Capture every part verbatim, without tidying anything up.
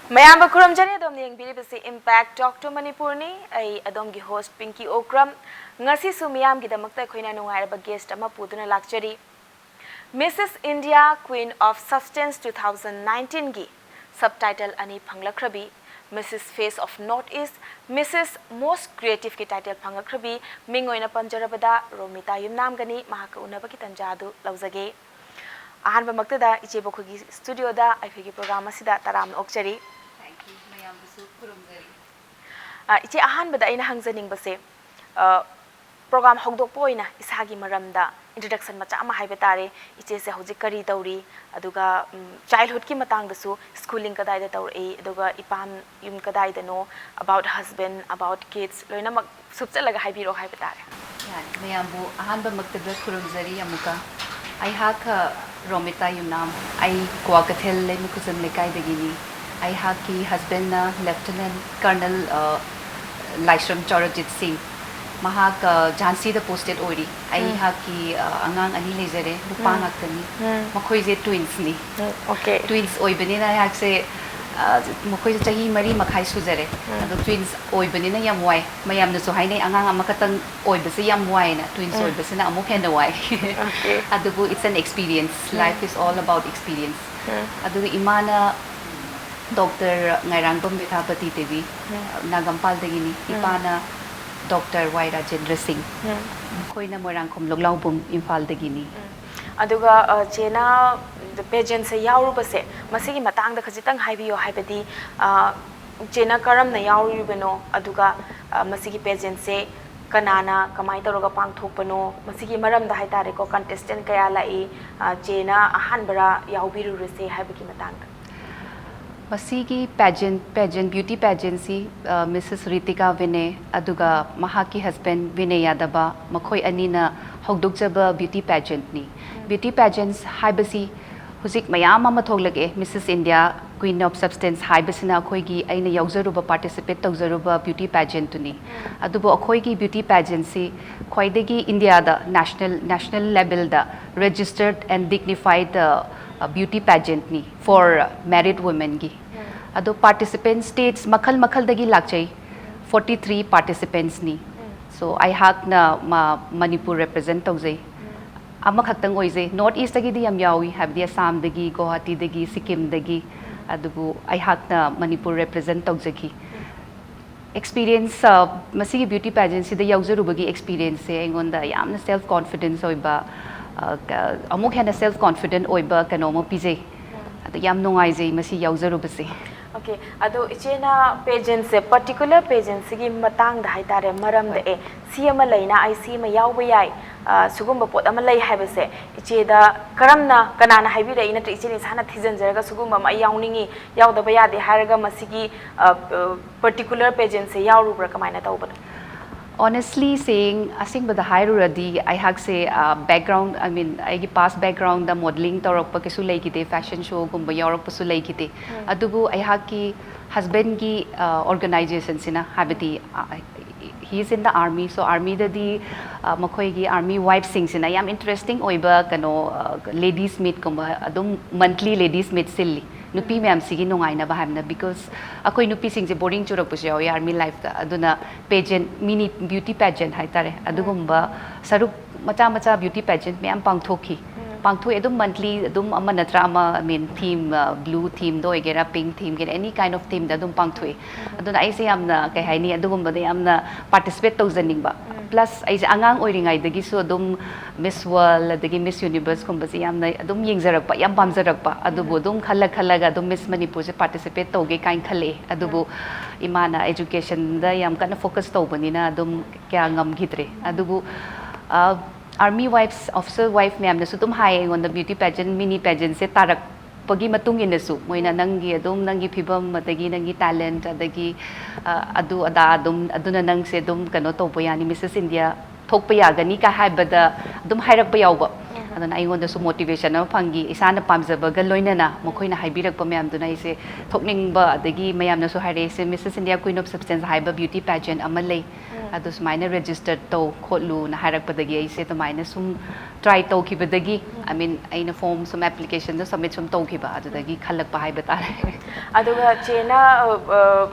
ꯃꯌꯥꯝꯕꯨ ꯈꯨꯔꯨꯝꯖꯔꯤ꯫ ꯑꯗꯣꯝꯅ ꯌꯦꯡꯕꯤꯔꯤꯕꯁꯤ Impact Talk to ꯃꯅꯤꯄꯨꯔꯅꯤ꯫ ꯑꯩ ꯑꯗꯣꯝꯒꯤ host ꯄꯤꯡꯀꯤ ꯑꯣꯀ꯭ꯔꯝ꯫ ꯉꯁꯤꯁꯨ ꯃꯤꯌꯥꯝꯒꯤꯗꯃꯛꯇ ꯑꯩꯈꯣꯏꯅ ꯅꯨꯡꯉꯥꯏꯔꯕ guest ꯑꯃ ꯄꯨꯗꯨꯅ ꯂꯥꯛꯆꯔꯤ꯫ Missus India Queen of Substance two thousand nineteenꯒꯤ subtitle ꯑꯅꯤ ꯐꯪꯂꯛꯈ꯭ꯔꯕꯤ, Missus Face of North East, Missus Most Creativeꯀꯤ title ꯐꯪꯂꯛꯈ꯭ꯔꯕꯤ ꯃꯤꯡ ꯑꯣꯏꯅ ꯄꯟꯖꯔꯕꯗ ꯔꯣꯃꯤꯇꯥ ꯌꯨꯝꯅꯥꯝꯒꯅꯤ꯫ ꯃꯍꯥꯛꯀ ꯎꯅꯕꯒꯤ ꯇꯟꯖꯥ ꯑꯗꯨ ꯂꯧꯖꯒꯦ꯫ ꯑꯍꯥꯟꯕꯃꯛꯇꯗ ꯏꯆꯦꯕꯨ ꯑꯩꯈꯣꯏꯒꯤ studioꯗ ꯑꯩꯈꯣꯏꯒꯤ program ꯑꯁꯤꯗ ꯇꯔꯥꯝꯅ ꯑꯣꯛꯆꯔꯤ꯫ Thank you꯫ ꯃꯌꯥꯝꯕꯨꯁꯨ ꯈꯨꯔꯨꯝꯖꯔꯤ꯫ ꯑ, ꯏꯆꯦ, ꯑꯍꯥꯟꯕꯗ ꯑꯩꯅ ꯍꯪꯖꯅꯤꯡꯕꯁꯦ, ꯑ, program ꯍꯧꯗꯣꯛꯄ ꯑꯣꯏꯅ ꯏꯁꯥꯒꯤ ꯃꯔꯝꯗ introduction ꯃꯆꯥ ꯑꯃ ꯍꯥꯏꯕ ꯇꯥꯔꯦ꯫ ꯏꯆꯦꯁꯦ ꯍꯧꯖꯤꯛ ꯀꯔꯤ ꯇꯧꯔꯤ? ꯑꯗꯨꯒ, ꯎꯝ, childhoodꯀꯤ ꯃꯇꯥꯡꯗꯁꯨ schooling ꯀꯗꯥꯏꯗ ꯇꯧꯔꯛꯏ? ꯑꯗꯨꯒ ꯏꯄꯥꯝ ꯌꯨꯝ ꯀꯗꯥꯏꯗꯅꯣ? About husband, about kids, ꯂꯣꯏꯅꯃꯛ ꯁꯨꯞꯆꯜꯂꯒ ꯍꯥꯏꯕꯤꯔꯛꯑꯣ ꯍꯥꯏꯕ ꯇꯥꯔꯦ꯫ ꯌꯥꯅꯤ꯫ ꯃꯌꯥꯝꯕꯨ ꯑꯍꯥꯟꯕꯃꯛꯇꯗ ꯈꯨꯔꯨꯝꯖꯔꯤ ꯑꯃꯨꯛꯀ꯫ ꯑꯩꯍꯥꯛ, ꯑ, ꯔꯣꯃꯤꯇꯥ ꯌꯨꯝꯅꯥꯝ꯫ ꯑꯩ ꯀ꯭ꯋꯥꯀꯩꯊꯦꯜ ꯂꯩꯃꯈꯨꯖꯝ ꯂꯩꯀꯥꯏꯗꯒꯤꯅꯤ꯫ ꯑꯩꯍꯥꯛꯀꯤ husbandꯅ Lieutenant Colonel, ꯑ, ꯂꯥꯏꯁ꯭ꯔꯝ ꯆꯧꯔꯖꯤꯠ ꯁꯤꯡ꯫ ꯃꯍꯥꯛ, ꯑ, ꯖꯥꯟꯁꯤꯗ posted ꯑꯣꯏꯔꯤ꯫ ꯎꯝ꯫ ꯑꯩꯍꯥꯛꯀꯤ, ꯑ, ꯑꯉꯥꯡ ꯑꯅꯤ ꯂꯩꯖꯔꯦ, ꯅꯨꯄꯥ ꯎꯝ꯫ ꯉꯥꯛꯇꯅꯤ꯫ ꯎꯝ꯫ ꯃꯈꯣꯏꯁꯦ twinsꯅꯤ꯫ ꯎꯝ, okay꯫ Twins ꯑꯣꯏꯕꯅꯤꯅ ꯑꯩꯍꯥꯛꯁꯦ, ꯑ, ꯃꯈꯣꯏꯁꯦ ꯆꯍꯤ ꯃꯔꯤ ꯃꯈꯥꯏ ꯁꯨꯖꯔꯦ꯫ ꯎꯝ꯫ ꯑꯗꯣ twins ꯑꯣꯏꯕꯅꯤꯅ ꯌꯥꯝ ꯋꯥꯏ꯫ ꯃꯌꯥꯝꯅꯁꯨ ꯍꯥꯏꯅꯩ, "ꯑꯉꯥꯡ ꯑꯃꯈꯛꯇꯪ ꯑꯣꯏꯕꯁꯦ ꯌꯥꯝ ꯋꯥꯏꯅ, twins ꯎꯝ꯫ ꯑꯣꯏꯕꯁꯤꯅ ꯑꯃꯨꯛ ꯍꯦꯟꯅ ꯋꯥꯏ"꯫ Okay꯫ ꯑꯗꯨꯕꯨ it's an experience. Um. Life is all about experience꯫ ꯎꯝ꯫ ꯑꯗꯨꯒ ꯏꯃꯥꯅ Doctor ꯉꯥꯏꯔꯥꯡꯕꯝ ꯕꯤꯊꯥꯄꯇꯤ ꯗꯦꯕꯤ, ꯎꯝ꯫ ꯅꯥꯒꯝꯄꯥꯜꯗꯒꯤꯅꯤ꯫ ꯎꯝ꯫ ꯏꯄꯥꯅ Doctor ꯋꯥꯏ ꯔꯥꯖꯦꯟꯗ꯭ꯔ ꯁꯤꯡ꯫ ꯎꯝ꯫ ꯃꯈꯣꯏꯅ ꯃꯣꯏꯔꯥꯡꯈꯣꯝ ꯂꯣꯛꯂꯥꯎꯕꯨꯡ, ꯏꯝꯐꯥꯜꯗꯒꯤꯅꯤ꯫ ꯎꯝ꯫ ꯑꯗꯨꯒ, ꯑ, ꯆꯦꯅ pageantꯁꯦ ꯌꯥꯎꯔꯨꯕꯁꯦ, ꯃꯁꯤꯒꯤ ꯃꯇꯥꯡꯗ ꯈꯖꯤꯛꯇꯪ ꯍꯥꯏꯕꯤꯌꯣ, ꯍꯥꯏꯕꯗꯤ, ꯑ, ꯆꯦꯅ ꯀꯔꯝꯅ ꯌꯥꯎꯔꯨꯔꯤꯕꯅꯣ, ꯑꯗꯨꯒ, ꯑ, ꯃꯁꯤꯒꯤ pageantꯁꯦ ꯀꯅꯥꯅ ꯀꯃꯥꯏꯅ ꯇꯧꯔꯒ ꯄꯥꯡꯊꯣꯛꯄꯅꯣ, ꯃꯁꯤꯒꯤ ꯃꯔꯝꯗ ꯍꯥꯏꯇꯥꯔꯦꯀꯣ, contestant ꯀꯌꯥ ꯂꯥꯛꯏ, ꯑ, ꯆꯦꯅ ꯑꯍꯥꯟꯕꯔꯥ ꯌꯥꯎꯕꯤꯔꯨꯔꯤꯁꯦ ꯍꯥꯏꯕꯒꯤ ꯃꯇꯥꯡꯗ꯫ ꯃꯁꯤꯒꯤ pageant, pageant, beauty pageantꯁꯤ, ꯑ, Missus ꯔꯤꯇꯤꯀꯥ ꯚꯤꯅꯦ ꯑꯗꯨꯒ ꯃꯍꯥꯛꯀꯤ husband ꯚꯤꯅꯦ ꯌꯥꯗꯕ, ꯃꯈꯣꯏ ꯑꯅꯤꯅ ꯍꯧꯗꯣꯛꯆꯕ beauty pageantꯅꯤ꯫ ꯎꯝ꯫ Beauty pageants ꯍꯥꯏꯕꯁꯤ ꯍꯧꯖꯤꯛ ꯃꯌꯥꯝ ꯑꯃ ꯊꯣꯛꯂꯛꯑꯦ꯫ Missus India, Queen of Substance ꯍꯥꯏꯕꯁꯤꯅ ꯑꯩꯈꯣꯏꯒꯤ, ꯑꯩꯅ ꯌꯥꯎꯖꯔꯨꯕ, participate ꯇꯧꯖꯔꯨꯕ beauty pageantꯇꯨꯅꯤ꯫ ꯎꯝ꯫ ꯑꯗꯨꯕꯨ ꯑꯩꯈꯣꯏꯒꯤ beauty pageantꯁꯤ ꯈ꯭ꯋꯥꯏꯗꯒꯤ ꯏꯟꯗꯤꯌꯥꯗ national, national levelꯗ registered and dignified, ꯑ, ꯑ, beauty pageantꯅꯤ for married womenꯒꯤ꯫ ꯎꯝ꯫ ꯑꯗꯣ participant states ꯃꯈꯜ ꯃꯈꯜꯗꯒꯤ ꯂꯥꯛꯆꯩ꯫ Forty three participants ꯅꯤ꯫ So ꯑꯩꯍꯥꯛꯅ ꯃꯅꯤꯄꯨꯔ represent ꯇꯧꯖꯩ꯫ ꯑꯃꯈꯛꯇꯪ ꯑꯣꯏꯖꯩ꯫ North East ꯇꯒꯤꯗꯤ ꯌꯥꯝ ꯌꯥꯎꯏ, ꯍꯥꯏꯕꯗꯤ ꯑꯁꯥꯝꯗꯒꯤ, ꯒꯨꯋꯥꯍꯥꯇꯤꯗꯒꯤ, ꯁꯤꯛꯀꯤꯝꯗꯒꯤ꯫ ꯑꯗꯨꯕꯨ ꯑꯩꯍꯥꯛꯅ ꯃꯅꯤꯄꯨꯔ represent ꯇꯧꯖꯈꯤ꯫ Experience, ꯃꯁꯤꯒꯤ beauty pageant ꯁꯤꯗ ꯌꯥꯎꯖꯔꯨꯕꯒꯤ experience ꯁꯦ ꯑꯩꯉꯣꯟꯗ ꯌꯥꯝꯅ self confidence ꯑꯣꯏꯕ, ꯑꯃꯨꯛ ꯍꯦꯟꯅ self confident ꯑꯣꯏꯕ ꯀꯩꯅꯣ ꯑꯃ ꯄꯤꯖꯩ꯫ ꯑꯗ ꯌꯥꯝ ꯅꯨꯡꯉꯥꯏꯖꯩ ꯃꯁꯤ ꯌꯥꯎꯖꯔꯨꯕꯁꯦ꯫ Okay, ꯑꯗꯣ ꯏꯆꯦꯅ pageant ꯁꯦ, particular pageant ꯁꯤꯒꯤ ꯃꯇꯥꯡꯗ ꯍꯥꯏꯇꯥꯔꯦ, ꯃꯔꯝꯗ ꯑꯦ ꯁꯤ ꯑꯃ ꯂꯩꯅ ꯑꯩ ꯁꯤ ꯑꯃ ꯌꯥꯎꯕ ꯌꯥꯏ, ꯁꯤꯒꯨꯝꯕ ꯄꯣꯠ ꯑꯃ ꯂꯩ ꯍꯥꯏꯕꯁꯦ ꯏꯆꯦꯗ ꯀꯔꯝꯅ, ꯀꯅꯥꯅ ꯍꯥꯏꯕꯤꯔꯛꯏ, ꯅꯠꯇ꯭ꯔ ꯏꯆꯦꯅ ꯏꯁꯥꯅ ꯊꯤꯖꯤꯟꯖꯔꯒ ꯁꯤꯒꯨꯝꯕ ꯑꯃ ꯑꯩ ꯌꯥꯎꯅꯤꯡꯉꯤ, ꯌꯥꯎꯗꯕ ꯌꯥꯗꯦ ꯍꯥꯏꯔꯒ ꯃꯁꯤꯒꯤ particular pageant ꯁꯦ ꯌꯥꯎꯔꯨꯕ꯭ꯔꯥ, ꯀꯃꯥꯏꯅ ꯇꯧꯕꯅꯣ? Honestly saying, ꯑꯁꯦꯡꯕꯗ ꯍꯥꯏꯔꯨꯔꯗꯤ ꯑꯩꯍꯥꯛꯁꯦ background, I mean, ꯑꯩꯒꯤ past background ꯗ modelling ꯇꯧꯔꯛꯄ ꯀꯩꯁꯨ ꯂꯩꯈꯤꯗꯦ, fashion show ꯒꯨꯝꯕ ꯌꯥꯎꯔꯛꯄꯁꯨ ꯂꯩꯈꯤꯗꯦ꯫ ꯑꯗꯨꯕꯨ ꯑꯩꯍꯥꯛꯀꯤ husband ꯒꯤ organization ꯁꯤꯅ, ꯍꯥꯏꯕꯗꯤ he is in the army, so army ꯗꯗꯤ ꯃꯈꯣꯏꯒꯤ army wife ꯁꯤꯡꯁꯤꯅ ꯌꯥꯝ interesting ꯑꯣꯏꯕ ꯀꯩꯅꯣ ladies meet ꯀꯨꯝꯕ ꯑꯗꯨꯝ monthly ladies meet ꯁꯤꯜꯂꯤ꯫ ꯅꯨꯄꯤ ꯃꯌꯥꯝꯁꯤꯒꯤ ꯅꯨꯡꯉꯥꯏꯅꯕ ꯍꯥꯏꯕꯅ, because ꯑꯩꯈꯣꯏ ꯅꯨꯄꯤꯁꯤꯡꯁꯦ boring ꯆꯨꯔꯛꯄꯁꯨ ꯌꯥꯎꯋꯤ army life ꯇ꯫ ꯑꯗꯨꯅ pageant, mini beauty pageant ꯍꯥꯏꯇꯥꯔꯦ, ꯑꯗꯨꯒꯨꯝꯕ ꯁꯔꯨꯛ ꯃꯆꯥ ꯃꯆꯥ beauty pageant ꯃꯌꯥꯝ ꯄꯥꯡꯊꯣꯛꯈꯤ꯫ ꯄꯥꯡꯊꯣꯛꯑꯦ ꯑꯗꯨꯝ monthly, ꯑꯗꯨꯝ ꯑꯃ ꯅꯠꯇ꯭ꯔ ꯑꯃ, I mean, theme, blue theme ꯗ ꯑꯣꯏꯒꯦꯔꯥ, pink theme ꯒꯦꯔꯥ, any kind of theme ꯗ ꯑꯗꯨꯝ ꯄꯥꯡꯊꯣꯛꯑꯦ꯫ ꯑꯗꯨꯅ ꯑꯩꯁꯦ ꯌꯥꯝꯅ, ꯀꯩ ꯍꯥꯏꯅꯤ, ꯑꯗꯨꯒꯨꯝꯕꯗ ꯌꯥꯝꯅ participate ꯇꯧꯖꯅꯤꯡꯕ꯫ Plus ꯑꯩꯁꯦ ꯑꯉꯥꯡ ꯑꯣꯏꯔꯤꯉꯩꯗꯒꯤꯁꯨ ꯑꯗꯨꯝ Miss World ꯑꯗꯒꯤ Miss Universe ꯀꯨꯝꯕꯁꯦ ꯌꯥꯝꯅ ꯑꯗꯨꯝ ꯌꯦꯡꯖꯔꯛꯄ, ꯌꯥꯝ ꯄꯥꯝꯖꯔꯛꯄ꯫ ꯑꯗꯨꯕꯨ ꯑꯗꯨꯝ ꯈꯜꯂ ꯈꯜꯂꯒ ꯑꯗꯨꯝ Miss ꯃꯅꯤꯄꯨꯔꯁꯦ participate ꯇꯧꯒꯦ ꯀꯥꯏꯅ ꯈꯜꯂꯛꯑꯦ꯫ ꯑꯗꯨꯕꯨ ꯏꯃꯥꯅ education ꯗ ꯌꯥꯝ ꯀꯟꯅ focus ꯇꯧꯕꯅꯤꯅ ꯑꯗꯨꯝ ꯀꯌꯥ ꯉꯝꯈꯤꯗ꯭ꯔꯦ꯫ ꯑꯗꯨꯕꯨ army wives, officer wife ꯃꯌꯥꯝꯅꯁꯨ ꯑꯗꯨꯝ ꯍꯥꯏꯌꯦ ꯑꯩꯉꯣꯟꯗ, beauty pageant, mini pageant ꯁꯦ ꯇꯥꯔꯛ ꯄꯒꯤ ꯃꯇꯨꯡ ꯏꯟꯅꯁꯨ ꯃꯣꯏꯅ ꯅꯪꯒꯤ ꯑꯗꯨꯝ ꯅꯪꯒꯤ ꯐꯤꯕꯝ ꯑꯗꯒꯤ ꯅꯪꯒꯤ talent ꯑꯗꯒꯤ ꯑꯗꯨ ꯑꯗꯥ ꯑꯗꯨꯝ, ꯑꯗꯨꯅ ꯅꯪꯁꯦ ꯑꯗꯨꯝ ꯀꯩꯅꯣ ꯇꯧꯕ ꯌꯥꯅꯤ, Missus India ꯊꯣꯛꯄ ꯌꯥꯒꯅꯤ ꯀꯥꯏ ꯍꯥꯏꯕꯗ ꯑꯗꯨꯝ ꯍꯥꯏꯔꯛꯄ ꯌꯥꯎꯕ꯫ ꯑꯗꯨꯅ ꯑꯩꯉꯣꯟꯗꯁꯨ motivation ꯑꯃ ꯐꯪꯈꯤ, ꯏꯁꯥꯅ ꯄꯥꯝꯖꯕꯒ ꯂꯣꯏꯅꯅ ꯃꯈꯣꯏꯅ ꯍꯥꯏꯕꯤꯔꯛꯄ ꯃꯌꯥꯝꯗꯨꯅ ꯑꯩꯁꯦ ꯊꯣꯛꯅꯤꯡꯕ, ꯑꯗꯒꯤ ꯃꯌꯥꯝꯅꯁꯨ ꯍꯥꯏꯔꯛꯏꯁꯦ, Missus India Queen of Substance ꯍꯥꯏꯕ beauty pageant ꯑꯃ ꯂꯩ, ꯑꯗꯨ ꯁꯨꯃꯥꯏꯅ register ꯇꯧ ꯈꯣꯠꯂꯨꯅ ꯍꯥꯏꯔꯛꯄꯗꯒꯤ ꯑꯩꯁꯦ ꯑꯗꯨꯃꯥꯏꯅ ꯁꯨꯝ try ꯇꯧꯈꯤꯕꯗꯒꯤ, I mean, ꯑꯩꯅ form ꯁꯨꯝ applicationꯗꯣ submit ꯁꯨꯝ ꯇꯧꯈꯤꯕ, ꯑꯗꯨꯗꯒꯤ ꯈꯜꯂꯛꯄ ꯍꯥꯏꯕ ꯇꯥꯔꯦ꯫ ꯑꯗꯨꯒ ꯆꯦꯅ ꯑ, ꯑ,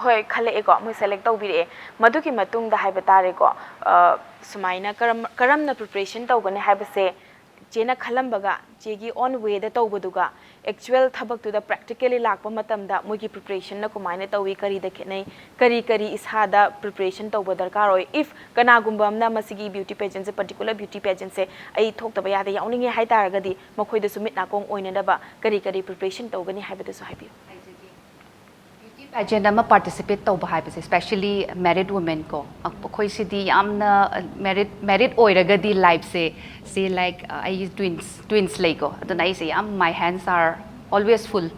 ꯍꯣꯏ, ꯈꯜꯂꯛꯑꯦꯀꯣ, ꯃꯣꯏ select ꯇꯧꯕꯤꯔꯛꯑꯦ꯫ ꯃꯗꯨꯒꯤ ꯃꯇꯨꯡꯗ ꯍꯥꯏꯕ ꯇꯥꯔꯦꯀꯣ, ꯑ, ꯁꯨꯃꯥꯏꯅ ꯀꯔꯝ ꯀꯔꯝꯅ preparation ꯇꯧꯒꯅꯤ ꯍꯥꯏꯕꯁꯦ ꯆꯦꯅ ꯈꯜꯂꯝꯕꯒ ꯆꯦꯒꯤ own wayꯗ ꯇꯧꯕꯗꯨꯒ actual ꯊꯕꯛꯇꯨꯗ practically ꯂꯥꯛꯄ ꯃꯇꯝꯗ ꯃꯣꯏꯒꯤ preparationꯅ ꯀꯃꯥꯏꯅ ꯇꯧꯏ, ꯀꯔꯤꯗ ꯈꯦꯠꯅꯩ, ꯀꯔꯤ ꯀꯔꯤ ꯏꯁꯥꯗ preparation ꯇꯧꯕ ꯗꯔꯀꯥꯔ ꯑꯣꯏ? If ꯀꯅꯥꯒꯨꯝꯕ ꯑꯃꯅ ꯃꯁꯤꯒꯤ beauty pageantꯁꯦ, particular beauty pageantꯁꯦ ꯑꯩ ꯊꯣꯛꯇꯕ ꯌꯥꯗꯦ, ꯌꯥꯎꯅꯤꯡꯉꯦ ꯍꯥꯏ ꯇꯥꯔꯒꯗꯤ ꯃꯈꯣꯏꯗꯁꯨ ꯃꯤꯠ ꯅꯥꯀꯣꯡ ꯑꯣꯏꯅꯅꯕ ꯀꯔꯤ ꯀꯔꯤ preparation ꯇꯧꯒꯅꯤ ꯍꯥꯏꯕꯗꯨꯁꯨ ꯍꯥꯏꯕꯤꯌꯨ꯫ Beauty pageant ꯑꯃ participate ꯇꯧꯕ ꯍꯥꯏꯕꯁꯦ, especially married women ꯀꯣ, ꯑꯩꯈꯣꯏꯁꯤꯗꯤ ꯌꯥꯝꯅ married, married ꯑꯣꯏꯔꯒꯗꯤ lifeꯁꯦ, say like, ꯑꯩ twins, twins ꯂꯩꯀꯣ, ꯑꯗꯨꯅ ꯑꯩꯁꯦ ꯌꯥꯝ, my hands are always full,